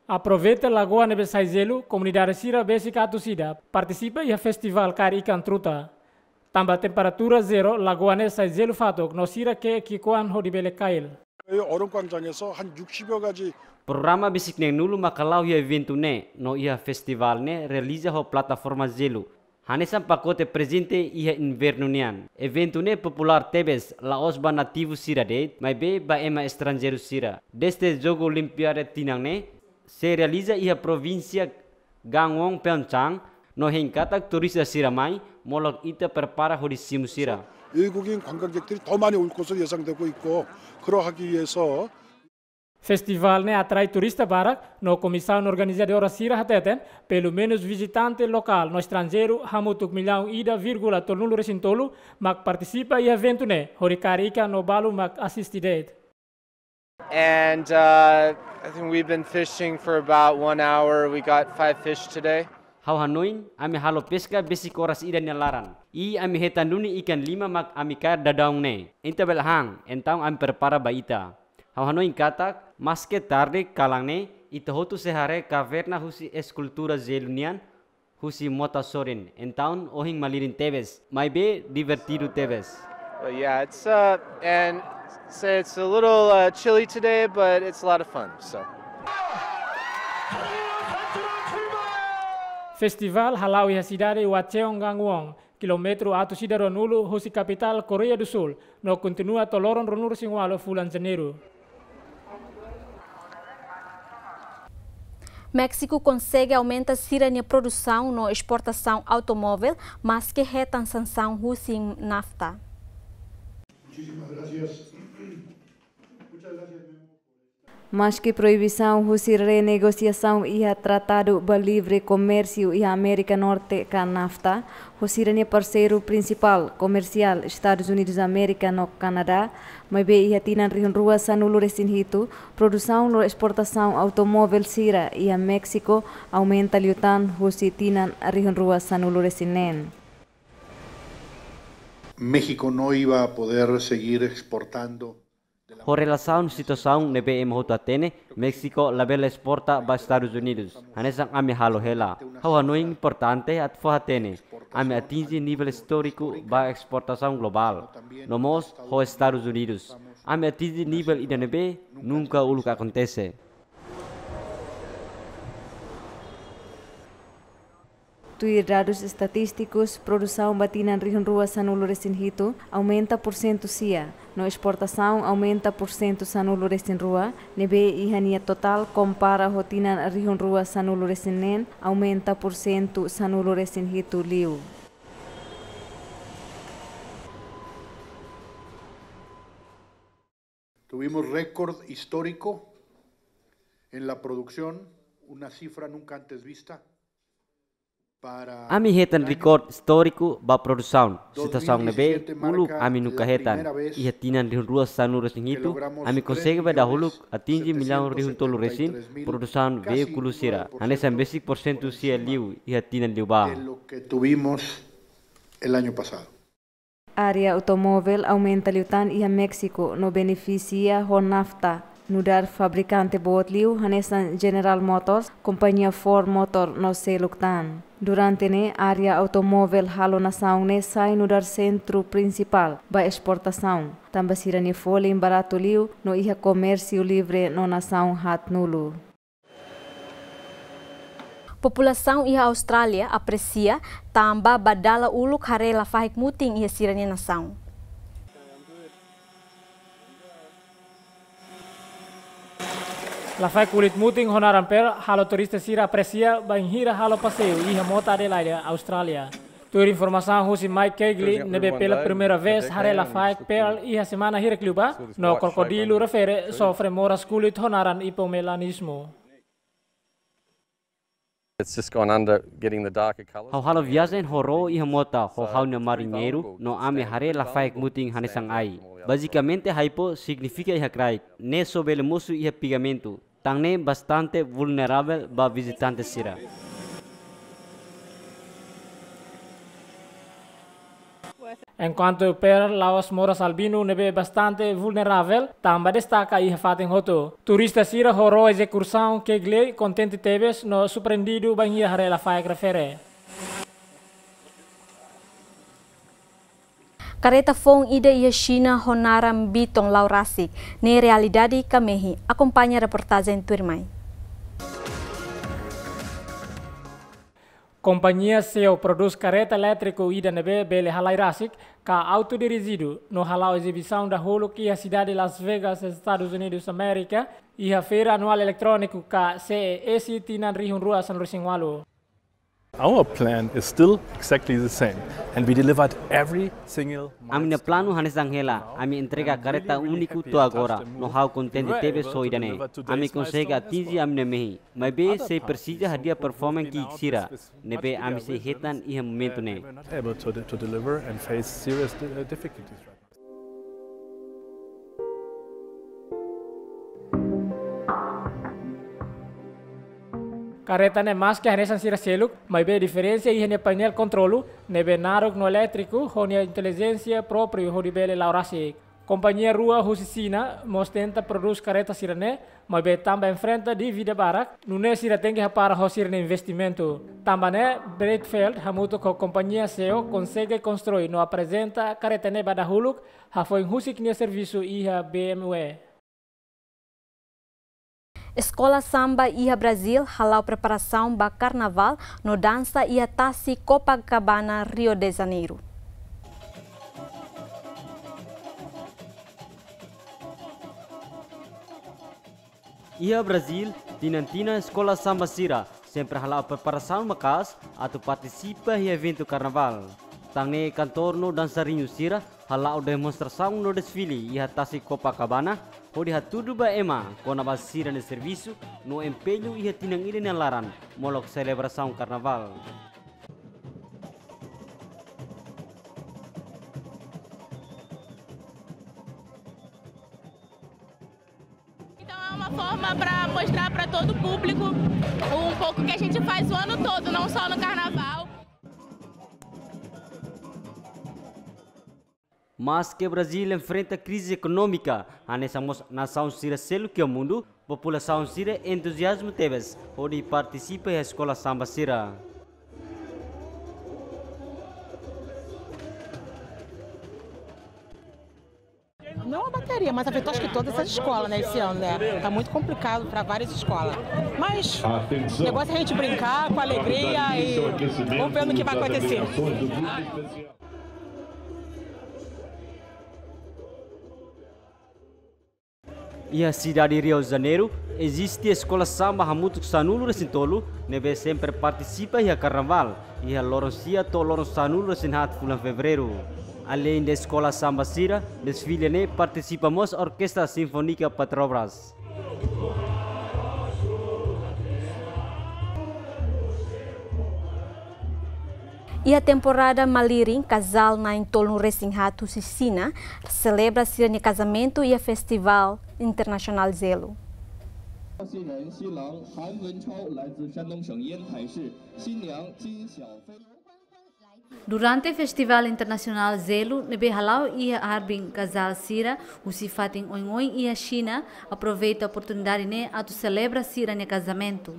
Aproveita lagoa ne'ebé sai jelu, komunidade sira besik atus ida partisipa iha festivál kaer ikan truta. Tanba temperatura zero, lagoa ne'e sai jelu fatuk, no sira ke'e ki'ikoan hodi bele kail. 이 얼음광장에서 한 육십여 가지. Programa besik neen-nulu maka la'o iha eventu ne'e, no iha festivál ne'e realiza ho plataforma jelu. Hanesan pakote prezente iha invernu nian. Eventu ne'e populár tebes, la'ós ba nativu sira de'it, maibé ba ema estranjeiru sira. Dezde Jogu Olimpiadu tinan ne'e, sei realiza iha provínsia Gangwon, Pyeongchang, no hein katak turista sira mai, molok ita prepara hodi simu sira. 외국인 관광객들이 더 많이 올 것으로 예상되고 있고, 그러하기 위해서 Festivál ne'e atrai turista barak, no komisaun organizadora sira hateten, pelumenus vizitante lokál no estranjeiru hamutuk millaun ida vírgula tolunulu-resin-tolu mak partisipa iha eventu ne'e, hodi kaer ikan no balu mak asiste de'it. And uh, I think we've been fishing for about one hour. We got five fish today. Ha'u hanoin, ami halo peska besik oras ida nia laran. I ami hetan duni ikan lima mak ami kaer daudaun ne'e. Ita bele han, entaun ami prepara ba ita. Ha'u hanoin katak, maske tarde kalan ne'e, ita hotu sei haree kaverna husi eskultura jelu nian, husi mota sorin. Entaun ohin malirin tebes, maibé divertidu tebes. But yeah, it's uh, and say it's a little uh, chilly today, but it's a lot of fun. So. Festivál hala'o iha sidade Hwacheong Gangwon, kilómetru atus ida ruanulu husi kapitál Koreia do Sul, no kontinua to'o loron ruanulu-resin-ualu fulan Janeiru. Méxiku konsege aumenta sira-nia produsaun no esportasaun automóvel, maske hetan sansaun husi NAFTA. Maske proibisaun husi renegosiasaun iha Tratadu ba Livre Komérsiu iha Amérika Norte ka NAFTA, ho sira-nia parseiru prinsipál komersiál Estadus Unidus Amérika no Kanadá, maibé iha tinan rihun rua sanulu-resin-hitu, produsaun no esportasaun automóvel sira iha Méxiku aumenta liután husi tinan rihun rua sanulu-resin-neen. México no iba a poder seguir exportando. Ho relasaun situasaun ne'ebé ema hotu hatene, Méxiku labele esporta ba Estadus Unidus. Hanesan ami halo hela. Ha'u hanoin importante atu fó hatene. Ami atinje nivel istóriku ba esportasaun globál. No mós ho Estadus Unidus. Ami atinje nivel ida ne'ebé nunka uluk akontese. Tuir dadus estatístikus, produsaun ba tinan rihun rua sanulu-resin-hitu aumenta pursentu sia, no esportasaun aumenta pursentu sanulu-resin-rua, ne'ebé iha nia totál kompara ho tinan rihun rua sanulu-resin-neen aumenta pursentu sanulu-resin-hitu liu. Tuvimos récord histórico en la producción, una cifra nunca antes vista. Ami hetan rekorde istóriku ba produsaun, situasaun ne'ebé uluk ami nunka hetan. Iha tinan rihun rua sanulu-resin-hitu, ami konsege ba dahuluk atinje millaun rihun tolu-resin produsaun veíkulu sira, hanesan besik pursentu sia liu iha tinan liubá. De lo que tuvimos el año pasado. Área automóvel aumenta liután iha Méxiku no benefisia ho NAFTA, nu'udar fabrikante boot liu hanesan General Motors, kompañia Ford Motor no seluk tan. Durante ne'e, área automóvel halo nasaun ne'e sai nu'udar sentru prinsipál ba esportasaun, tanba sira-nia folin baratu liu no iha komérsiu livre no nasaun haatnulu. Populasaun iha Austrália apresia tanba ba dala uluk haree lafaek mutin iha sira-nia nasaun. Lafaek kulit mutin ho naran Pearl halo turista sira apresia bainhira halo paseiu iha mota Adelaide, Austrália. Tuir informasaun husi Mike Kegley, ne'ebé pela primeira vez haree lafaek Pearl iha semana hirak liubá, no krokodilu refere sofre moras kulit ho naran hipomelanismo. It's just gone under getting the darker colors. Ha'u halo viajen ho ró iha mota ho ha'u-nia mariñeiru, no ami haree lafaek mutin hanesan ai. Bazikamente hipo signifika iha kraik, ne'e só bele mosu iha pigmentu. Tan ne'e bastante vulneravel ba vizitante sira. Enkuantu Pearl la'ós moras albinu ne'ebé bastante vulneravel, tanba destaka iha fatin hotu. Turista sira ho ró eskursaun Kegley kontente tebes no surpreendidu bainhira haree lafaek refere. Kareta foun ida iha Xina ho naran Biton la'o rasik, ne'e realidade ka mehi? Akompaña reportajen tuirmai. Kompañia Seol prodús kareta elétriku ida ne'ebé bele halai rasik ka autodirijidu no hala'o ezibisaun dahuluk iha sidade Las Vegas, Estadus Unidus Amérika, iha Feira Anuál Eletróniku ka C E S tinan rihun rua sanulu-resin-ualu. Our plan is still exactly the same, and we delivered every single milestone. Ami-nia planu hanesan hela, ami entrega kareta úniku to'o agora, no ha'u kontente tebes ho ida-ne'e. Ami konsege atinje ami-nia mehi, maibé sei presiza hadi'a performance ki'ik sira ne'ebé ami sei hetan iha momentu ne'e. We're not able to de-, to deliver and face serious di-, uh, difficulties right now. Kareta ne'e maski hanesan sira seluk, maibé diferensa iha nia painel kontrolu ne'ebé naruk no elétriku, ho nia intelijénsia própriu hodi bele la'o rasik. Kompañia rua husi Xina mós tenta prodús kareta sira-ne'e, maibé tanba enfrenta dívida barak, nune'e sira tenke hapara ho sira-nia investimentu. Tanba ne'e, Breitfeld hamutuk ho kompañia Seol konsege konstrui no aprezenta kareta ne'e ba dahuluk, hafoin husik nia servisu iha B M W. Eskola samba iha Brazíl hala'o preparasaun ba karnavál no dansa iha tasi Copacabana, Rio de Janeiro. Iha Brazíl, tinan-tinan eskola samba sira sempre hala'o preparasaun maka'as atu partisipa iha eventu karnavál. Tan ne'e kantór no dansariñu sira hala'o demonstrasaun no desfile iha tasi Copacabana, hodi hatudu ba ema kona-ba sira-nia servisu no empeñu iha tinan ida nia laran molok selebrasaun karnavál. Então é uma forma pra mostrar pra todo o público um pouco que a gente faz o ano todo, não só no carnaval. Maske Brazíl enfrenta krize ekonómika, hanesan mós nasaun sira seluk iha mundu, populasaun sira entuziazmu tebes hodi partisipa iha eskola samba sira. Não a bateria, mas afetou acho que todas as escolas, né, esse ano, né? Tá muito complicado pra várias escolas. Mas o negócio é a gente brincar com alegria e vamos ver no que vai acontecer. Iha sidade Rio de Janeiro, eziste eskola samba hamutuk sanulu-resin-tolu, ne'ebé sempre partisipa iha karnavál, iha loron sia to'o loron sanulu-resin-haat fulan Fevereiru. Aleinde eskola samba sira, desfile ne'e partisipa mós Orkestra Sinfónika Petrobras. Iha temporada malirin, kazál na'in tolunulu-resin-haat husi Xina selebra sira-nia kazamentu iha Festivál Internasionál Jelu. Durante Festivál Internasionál Jelu ne'ebé hala'o iha Harbin, kazál sira husi fatin oin-oin iha Xina aproveita oportunidade ne'e atu selebra sira-nia kazamentu.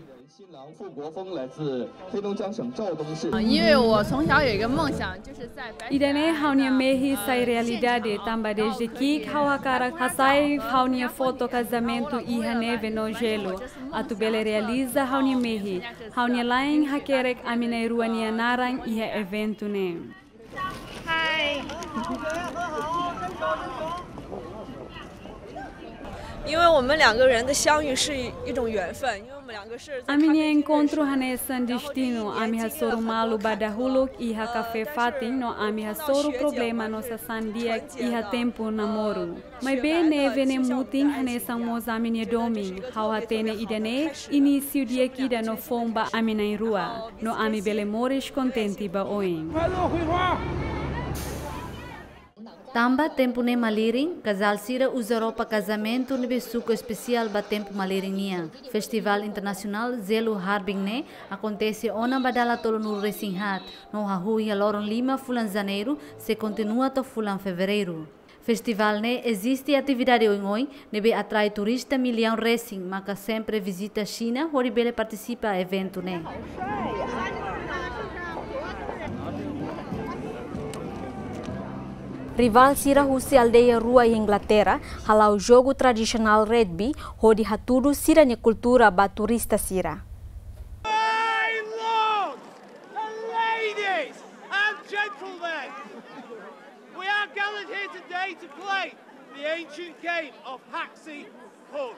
Ida-ne'e ha'u-nia mehi sai realidade, tanba dezde ki'ik ha'u hakarak hasai ha'u-nia foto kazamentu iha neve no jelu, atu bele realiza ha'u-nia mehi. Ha'u-nia la'en hakerek ami na'in-rua nia naran iha eventu ne'e. 嗨。因为我们两个人的相遇是一种缘分，因为我们两个是在咖啡厅认识的。 Ami-nia enkontru hanesan destinu, ami hasoru malu ba dahuluk iha kafé fatin no ami hasoru problema no sasán di'ak iha tempu namoru. Maibé neve ne'e mutin hanesan mós ami-nia domin, ha'u hatene ida-ne'e inísiu di'ak ida no foun ba ami na'in-rua, no ami bele moris kontente ba oin. Tanba tempu ne'e malirin, kazál sira uza roupa kazamentu ne'ebé suku espesiál ba tempu malirin nian. Festivál Internasionál Jelu Harbin ne'e akontese ona ba dala tolunulu-resin-haat, no hahú iha loron lima fulan Janeiru, sei kontinua to'o fulan Fevereiru. Festivál ne'e eziste atividade oin-oin, ne'ebé atrai turista millaun resin, maka sempre vizita Xina, hodi bele partisipa eventu ne'e. Rivál sira husi aldeia rua iha Inglaterra hala'o jogu tradisionál rugby hodi hatudu sira-nia kultura ba turista sira. My lords and ladies and gentlemen, we are gathered here today to play the ancient game of Haxi Hut.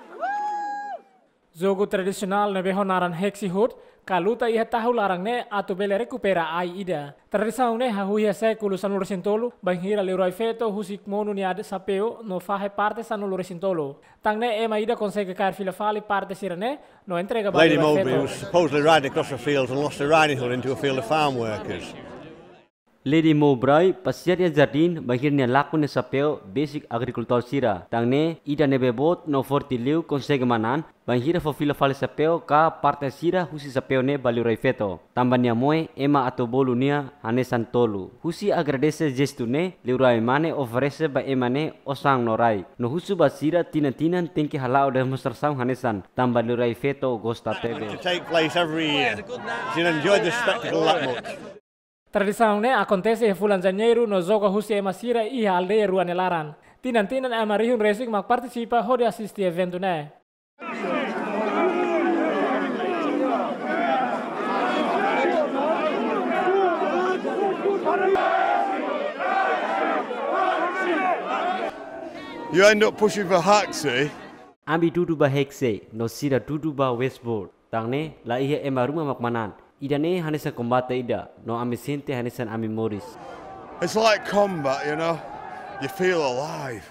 Jogu tradisionál ne'ebé ho naran Haxi Hut, ka luta iha tahu laran ne'e atu bele rekupera ai ida. Tradisaun ne'e hahú iha sékulu sanulu-resin-tolu, bainhira Leroy Feto husik monu nia sapeu no fahe parte sanulu-resin-tolu. Tan ne'e ema ida konsege kaer fila fali parte sira-ne'e, no entrega ba Lady Leroy Mowbray Feto. Was supposedly riding across the fields and lost her riding hood into a field of farm workers. Lady Mowbray pasiar iha jardín, bainhira nia lakon nia sapeu besik agrikultór sira. Tan ne'e, ida ne'ebé boot no forte liu konsege manán, bainhira fó fila fali sapeu ka parte sira husi sapeu ne'e ba Leroy Feto. Tanba nia moe, ema atu bolu nia hanesan tolu. Husi agradese jestu ne'e, Leroy mane oferese ba ema ne'e osan no rai. No husu ba sira tinan-tinan tenke hala'o demonstrasaun hanesan, tanba Leroy Feto gosta tebes. To take place every year. It's an enjoy the spectacle that much. Tradisaun ne'e akontese iha fulan Janeiru no joga husi ema sira iha aldeia rua nia laran. Tinan-tinan ema rihun resin mak partisipa hodi asiste eventu ne'e. You end up pushing for Haxi. Ami dudu ba Haxi, no sira dudu ba Westport. Tan ne'e, la iha ema ruma mak manán. Ida-ne'e hanesan kombate ida, no ami sente hanesan ami moris. It's like combat, you know? You feel alive.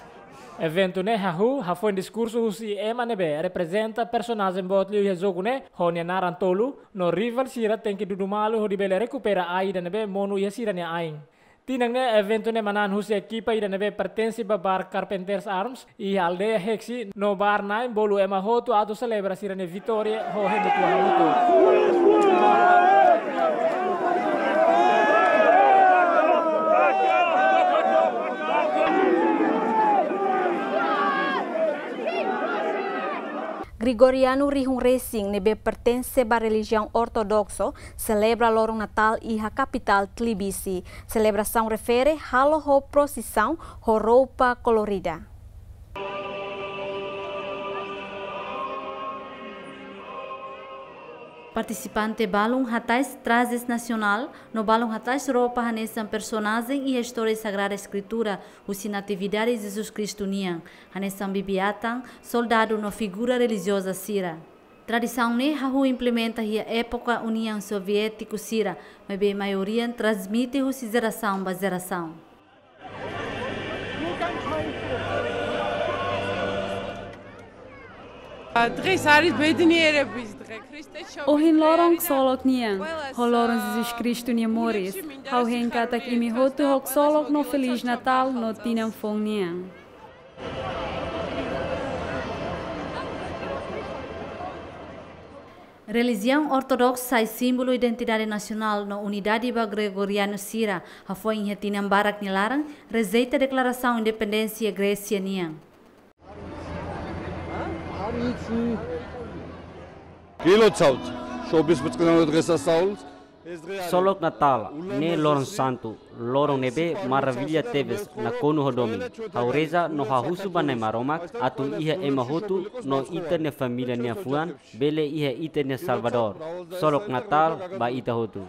Eventu ne'e hahú hafoin diskursu husi ema ne'ebé reprezenta personajen boot liu iha jogu ne'e, ho nia naran tolu, no rivál sira tenke dudu malu hodi bele rekupera ai ida ne'ebé monu iha sira-nia ain. Tinan ne'e eventu ne'e manán husi ekipa ida ne'ebé pertense ba bar Carpenters Arms iha aldeia Haxi no bar na'in bolu ema hotu atu selebra sira-nia vitória ho hemu tua hamutuk. Gregorianu rihun resin ne'ebé pertense ba relijiaun ortodoksu selebra loron Natál iha kapitál Tbilisi. Selebrasaun refere halo ho prosisaun ho roupa kolorida. Partisipante balun hatais trajes nasionál no balun hatais roupa hanesan personajen iha istória Sagrada Eskritura husi Natividade Jesus Kristu nian, hanesan bibi-atan, soldadu no figura relijioza sira. Tradisaun ne'e hahú implementa iha époka Uniaun Soviétiku sira, maibé maioria transmite husi jerasaun ba jerasaun. Ohin loron ksolok nian, ho loron Jesus Kristu nia moris. Ha'u hein katak imi hotu ho ksolok no Feliz Natal no tinan foun nian. Relijiaun ortodoksu sai símbolu identidade nasionál no unidade ba gregorianu sira, hafoin iha tinan barak nia laran, rejeita deklarasaun independénsia Grésia nian. Gilot saut, showbiz butka na regresa saul. Ksolok Natál ne'e loron santu, loron ne'ebé maravilla tebes nakonu ho domin. Ha'u reza no ha'u husu ba Na'i Maromak atu iha ema hotu no ita-nia família nia fuan, bele iha ita-nia Salvadór. Ksolok Natál ba ita hotu.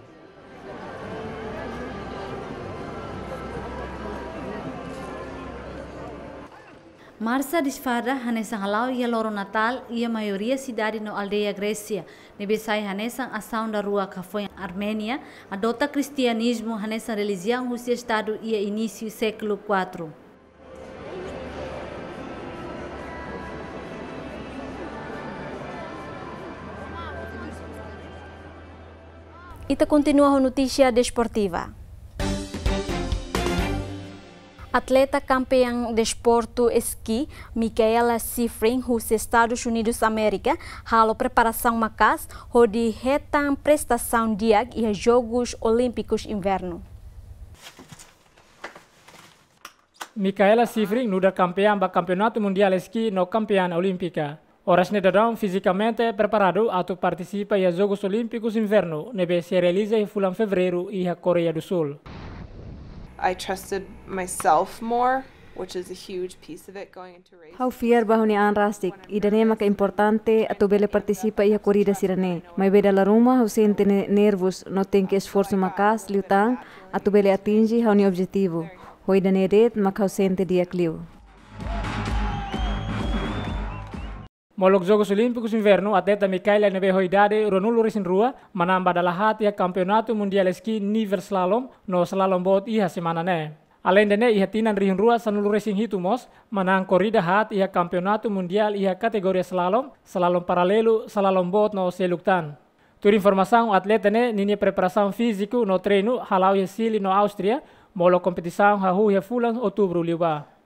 Marsa disfarda hanesan hala'o iha loron Natál iha maioria sidade no aldeia Grésia, ne'ebé sai hanesan asaun daruak hafoin Arménia adota kristianizmu hanesan relijiaun husi estadu iha inísiu sékulu kuatru. Ita kontinua ho notísia desportiva. Atleta kampeã desportu eski, Mikaela Shiffrin, husi Estadus Unidus Amérika, halo preparasaun maka'as hodi hetan prestasaun di'ak iha Jogus Olímpikus Invernu. Mikaela Shiffrin nu'udar kampeã ba Kampeonatu Mundiál Eski no kampeã olímpika. Oras ne'e daudaun fizikamente preparadu atu partisipa iha Jogus Olímpikus Invernu ne'ebé sei realiza iha fulan Fevereiru iha Koreia du Sul. I trusted myself more, which is a huge piece of it going into race. Ha'u fiar ba ha'u-nia an rasik, ida-ne'e maka importante atu bele partisipa iha korrida sira-ne'e. Maibé dala ruma ha'u sente ne-, nervus no tenke esforsu maka'as liután atu bele atinje ha'u-nia objetivu. Ho ida-ne'e de'it maka ha'u sente di'ak liu. Molok Jogus Olímpikus Invernu, atleta Micaela ne'ebé ho idade ruanulu-resin-rua, manán ba dala haat iha Kampeonatu Mundiál Ski Nivel Slalom no Slalom Boot iha semana ne'e. Aleinde ne'e, iha tinan rihun rua sanulu-resin-hitu mós, manán korrida haat iha Kampeonatu Mundiál iha kategoria Slalom, Slalom Paralelu, Slalom Boot no seluk tan. Tuir informasaun, atleta ne'e ninia preparasaun fíziku no treinu hala'o iha Xile no Áustria, molok kompetisaun hahú iha fulan Outubru liubá.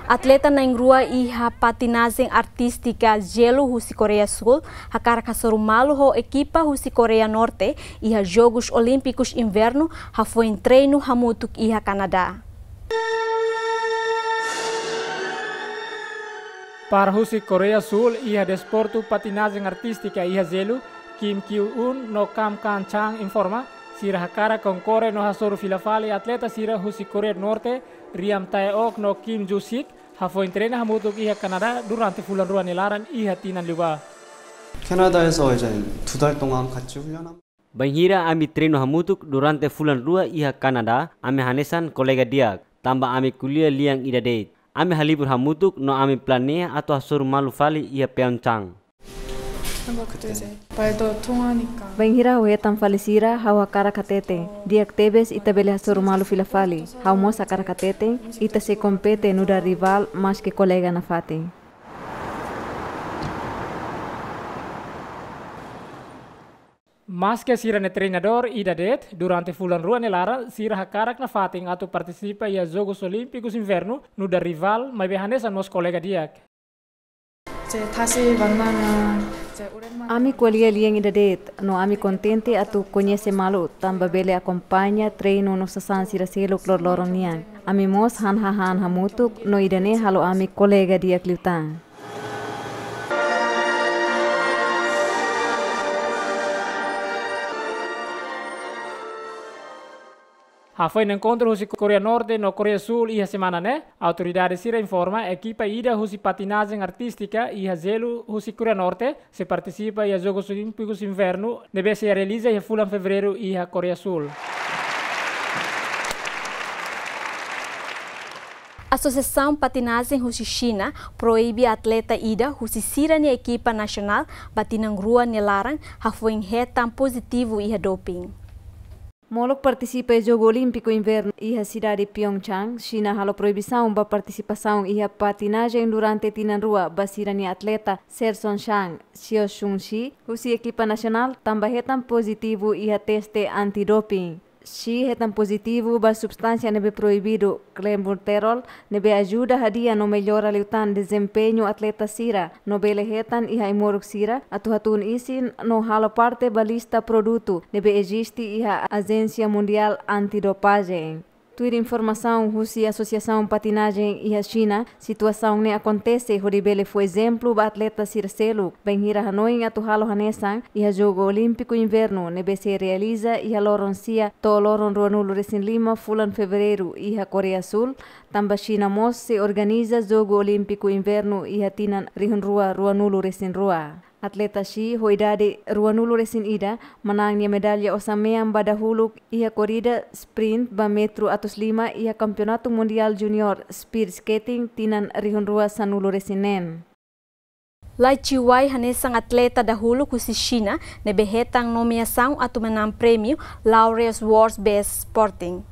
Atleta na'in-rua iha patinajen artístika jelu husi Koreia Súl hakarak hasoru malu ho ekipa husi Koreia Norte iha Jogus Olímpikus Invernu hafoin treinu hamutuk iha Kanadá. Para husi Koreia Súl iha desportu patinajen artístika iha jelu, Kim Kyu-un no Kam Kan Chang informa, sira hakarak konkorre no hasoru fila fali atleta sira husi Koreia Norte, Riam Tae-ok no Kim Ju-sik, hafoin treinu hamutuk iha Kanadá durante fulan rua nia laran iha tinan liubá. 캐나다에서 이제 두 달 동안 같이 훈련한 Bainhira ami treinu hamutuk durante fulan rua iha Kanadá, ami hanesan kolega di'ak, tanba ami ko'alia lian ida de'it. Ami halibur hamutuk no ami planeia atu hasoru malu fali iha Pyeongchang. Bainhira ha'u hetan fali sira, ha'u hakarak hatete, di'ak tebes ita bele hasoru malu fila fali. Ha'u mós hakarak hatete, ita sei kompete nu'udar rivál maske kolega nafatin. Maske sira-nia treinadór ida de'it, durante fulan rua nia laran, sira hakarak nafatin atu partisipa iha Jogus Olímpikus Invernu nu'udar rivál, maibé hanesan mós kolega di'ak. 이제 다시 만나면 이제 오랜만에 Ami ko'alia lian ida de'it, no ami kontente atu koñese malu, tanba bele akompaña treinu no sasán sira seluk loroloron nian. Ami mós han hahán hamutuk, no ida-ne'e halo ami kolega di'ak liután. Hafoin enkontru husi Koreia Norte no Koreia Súl iha semana ne'e, autoridade sira informa ekipa ida husi patinajen artístika iha jelu husi Koreia Norte sei partisipa iha Jogus Olímpikus Invernu ne'ebé sei realiza iha fulan Fevereiru iha Koreia Súl. Asosiasaun Patinajen husi Xina proibi atleta ida husi sira-nia ekipa nasionál ba tinan rua nia laran hafoin hetan pozitivu iha doping. Molok partisipa iha Jogu Olímpiku Invernu iha sidade Pyeongchang, Xina halo proibisaun ba partisipasaun iha patinajen durante tinan rua ba sira-nia atleta Serson Chang, Xiao Xunxi, husi ekipa nasionál, tanba hetan pozitivu iha teste antidoping. Xi hetan pozitivu ba substánsia ne'ebé proibidu, clenbuterol, ne'ebé ajuda hadi'a no mellora liután dezempeñu atleta sira, no bele hetan iha ai-moruk sira atu hatún isin no halo parte ba lista produtu ne'ebé eziste iha Ajénsia Mundiál Antidopajen. Tuir informasaun husi Asosiasaun Patinajen iha Xina, situasaun ne'e akontese hodi bele fó ezemplu ba atleta sira seluk, bainhira hanoin atu halo hanesan iha Jogu Olímpiku Invernu ne'ebé sei realiza iha loron sia to'o loron ruanulu-resin-lima fulan Fevereiru iha Koreia Súl, tanba Xina mós sei organiza Jogu Olímpiku Invernu iha tinan rihun rua ruanulu-resin-rua. Atleta Xi ho idade ruanulu-resin-ida manán nia medalla osan-mean ba dahuluk iha korrida sprint ba metru atus lima iha Kampeonatu Mundiál Juniór Speed Skating tinan rihun rua sanulu-resin-neen. Lai Chiwei hanesan atleta dahuluk husi Xina ne'ebé hetan nomeasaun atu manán prémiu Laureus World Best Sporting.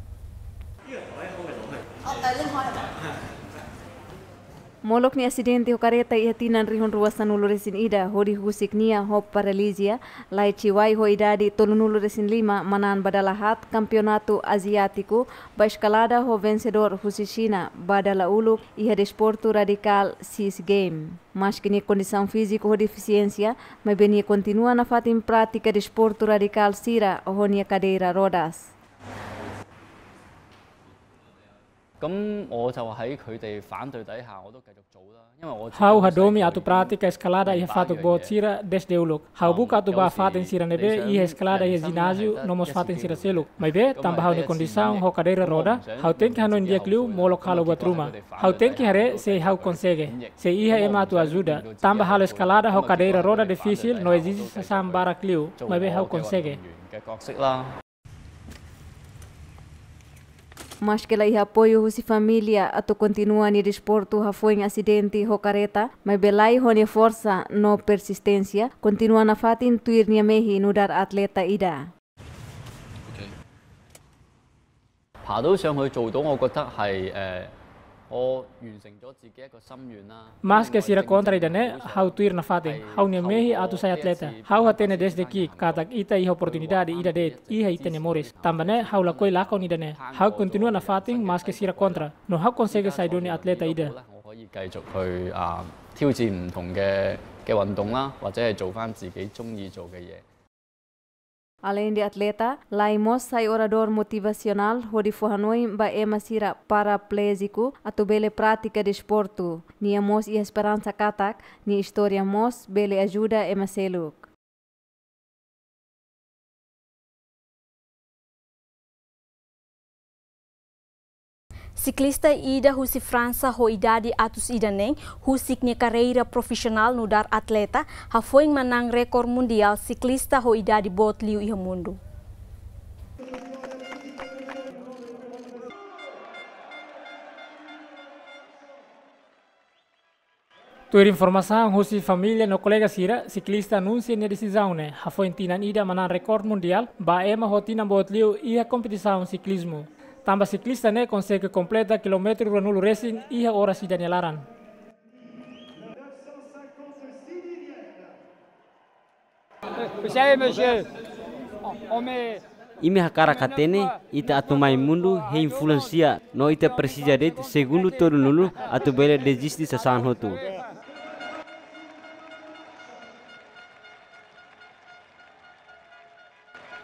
Molok nia asidente ho kareta iha tinan rihun rua sanulu-resin-ida hodi husik nia ho paralisia, Lai Chiwei ho idade tolunulu-resin-lima manán ba dala haat Kampeonatu Aziátiku ba eskalada ho vensedór husi Xina ba dala uluk iha desportu radikál Sis Game. Maske nia kondisaun fíziku ho defisiénsia, maibé nia kontinua nafatin pratika desportu radikál sira ho nia kadeira rodas. 咁我就喺佢哋反對底下，我都繼續做啦，因為我自己好細個已經明白呢樣嘢。 Ha'u hadomi atu pratika eskalada iha fatuk boot sira desde uluk. Ha'u buka atu bá fatin sira ne'ebé iha eskalada iha jináziu no mós fatin sira seluk. Maibé, tanba ha'u-nia kondisaun ho kadeira roda, ha'u tenke hanoin di'ak liu molok halo buat ruma. Ha'u tenke haree se ha'u konsege, se iha ema atu ajuda. Tanba halo eskalada ho kadeira roda difisil no ezije sasán barak liu, maibé ha'u konsege. Maske la iha apoiu husi família atu kontinua nia desportu hafoin asidente ho kareta, maibé Lai ho nia forsa no persisténsia kontinua nafatin tuir nia mehi nu'udar atleta ida. 爬到上去做到，我覺得係，呃，我完成咗自己一個心願啦。 Maske sira kontra ida-ne'e, ha'u tuir nafatin. Ha'u-nia mehi atu sai atleta. Ha'u hatene desde ki'ik katak ita iha oportunidade ida de'it iha ita-nia moris. Tanba ne'e ha'u lakohi lakon ida-ne'e. Ha'u kontinua nafatin maske sira kontra. No ha'u konsege sai duni atleta ida. 我可以繼續去，啊，挑戰唔同嘅，嘅運動啦，或者係做返自己鍾意做嘅嘢。 Aleinde atleta, Lai mós sai oradór motivasionál hodi fó hanoin ba ema sira parapléjiku atu bele pratika desportu. Nia mós iha esperansa katak nia istória mós bele ajuda ema seluk. Siklista ida husi Fransa ho idade atus ida neen, husik nia karreira profisionál nu'udar atleta, hafoin manán rekorde mundiál siklista ho idade boot liu iha mundu. Tuir informasaun husi família no kolega sira, siklista anunsia nia desizaun ne'e hafoin tinan ida manán rekorde mundiál ba ema ho tinan boot liu iha kompetisaun siklizmu. Tanba siklista ne'e konsege kompleta kilómetru ruanulu resin iha oras ida nia laran. Vous savez, monsieur, on met... Imi hakarak hatene, ita atu mai mundu hein fulan sia, no ita presiza de'it segundu tolunulu atu bele deziste sasán hotu.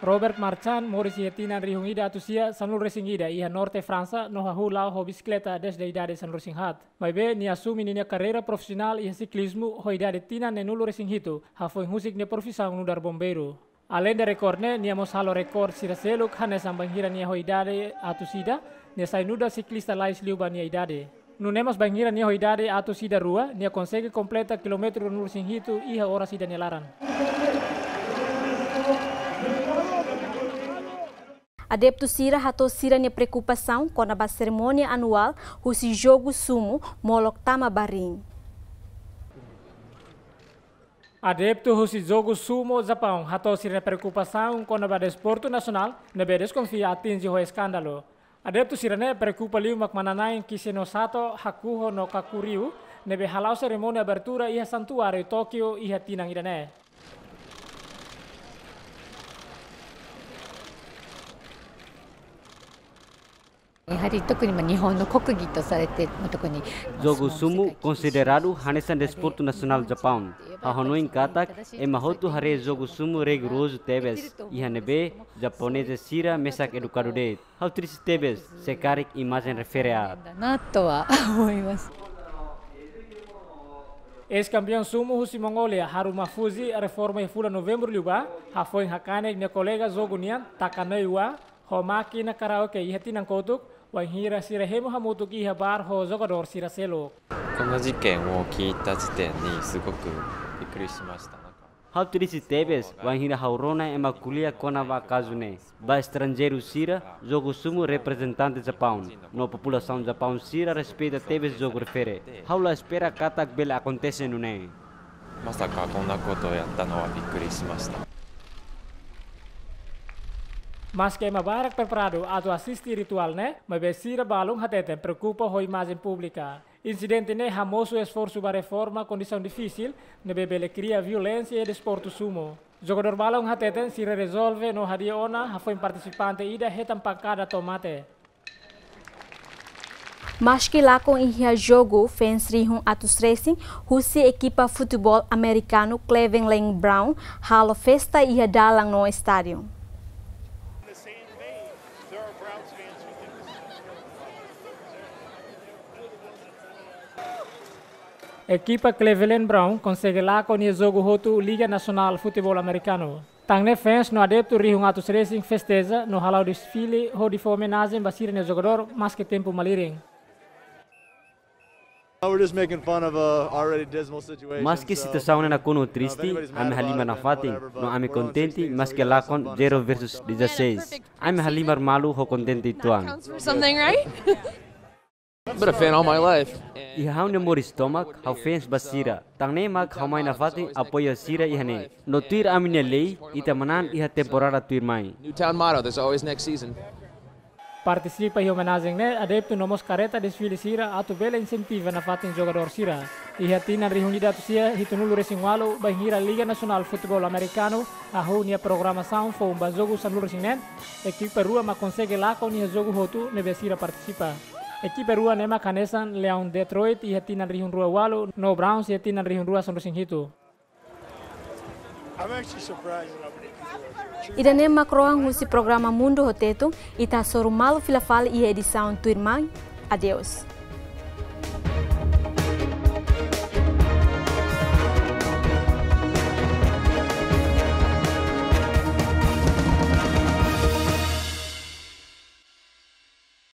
Robert Marchand moris iha tinan rihun ida atus sia sanulu resin ida iha norte Fransa no hahú la'o ho bisikleta desde idade sanulu resin haat. Maibé, nia asume ninia karreira profisionál iha siklizmu ho idade tinan neenulu resin hitu, hafoin husik nia profisaun nu'udar bombeiru. Aleinde rekorde ne'e, nia mós halo rekorde sira seluk hanesan bainhira nia ho idade atus ida, nia sai nu'udar siklista lalais liu ba nia idade. Nune'e mós bainhira nia ho idade atus ida rua, nia konsege kompleta kilómetru ruanulu resin hitu iha oras ida nia laran. Adeptu sira hato'o sira-nia preokupasaun kona-ba serimónia anuál husi jogu sumo molok tama ba ring. Adeptu husi jogu sumo Japaun hato'o sira-nia preokupasaun kona-ba desportu nasionál ne'ebé deskonfia atinje ho eskándalu. Adeptu sira-ne'e preokupa liu mak manán-na'in Kiseno Sato, Hakuho no Kakuryu ne'ebé hala'o serimónia abertura iha Santuáriu Tókiu iha tinan ida-ne'e. やはり特に、まあ、日本の国技とされて、まあ、特に、まあ、 Jogu sumo konsideradu hanesan desportu nasionál Japaun. Ha'u hanoin katak ema hotu haree jogu sumo rigorozu tebes. Iha ne'ebé japonés sira mesak edukadu de'it. Ha'u triste tebes se karik imajen refere aat. だなとは思います。 Eis-kampeaun sumo husi Mongólia, Haru Mafuji, reforma iha fulan Novembru liubá, hafoin hakanek nia kolega jogu nian, Takanoe Wa, ho mákina karaoke iha tinan kotuk, wainhira sira hemu hamutuk iha bar ho jogadór sira seluk. この事件を聞いた時点にすごくびっくりしました。なんか、 Ha'u triste tebes, wainhira ha'u rona ema ko'alia kona-ba kazu ne'e. Ba estranjeiru sira, jogu sumo reprezentante Japaun. No populasaun Japaun sira respeita tebes jogu refere. Ha'u la espera katak bele akontese nune'e. まさかこんなことをやったのはびっくりしました。 Maske ema barak preparadu atu asiste rituál ne'e, maibé sira balun hateten preokupa ho imajen públika. Insidente ne'e hamosu esforsu ba reforma kondisaun difisil ne'ebé bele kria violénsia iha desportu sumo. Jogadór balun hateten sira rezolve no hadi'a ona hafoin partisipante ida hetan pankada to'o mate. Maske lakon iha jogu, fans rihun atus resin husi ekipa futeból amerikanu Cleveland Browns halo festa iha dalan no estádiu. In the same vein, there are Browns fans within the city. Ekipa Cleveland Brown konsege lakon iha jogu hotu Liga Nasionál Futeból Amerikanu. Tan ne'e fans no adeptu rihun atus resin festeja no hala'o desfile hodi fó omenajen ba sira-nia jogadór maski tempu malirin. We're just making fun of a already dismal situation. Maski situasaun ne'e nakonu triste, ami halimar nafatin, no ami kontente maski lakon zero versus dezasseis. Ami halimar malu ho kontente uitoan. Counts for something, right? I've been a fan all my life. Iha ha'u-nia moris tomak, ha'u fans ba sira. Tan ne'e mak ha'u mai nafatin apoia sira iha ne'e. No tuir ami-nia lei, ita manán iha temporada tuirmai. Newtown motto, there's always next season. Partisipa iha omenajen ne'e adeptu no mós kareta desfile sira atu bele insentiva nafatin jogadór sira. Iha tinan rihun ida atus sia hitunulu resin ualu, bainhira Liga Nasionál Futeból Amerikanu hahú nia programasaun foun ba jogu sanulu resin neen, ekipa rua mak konsege lakon iha jogu hotu ne'ebé sira partisipa. Ekipa rua ne'e mak hanesan Leão Detroit iha tinan rihun rua ualu no Browns iha tinan rihun rua sanulu resin hitu. Ida-ne'e mak rohan husi programa Mundu ho Tetun, ita hasoru malu fila fali iha edisaun tuirmai. Adeus.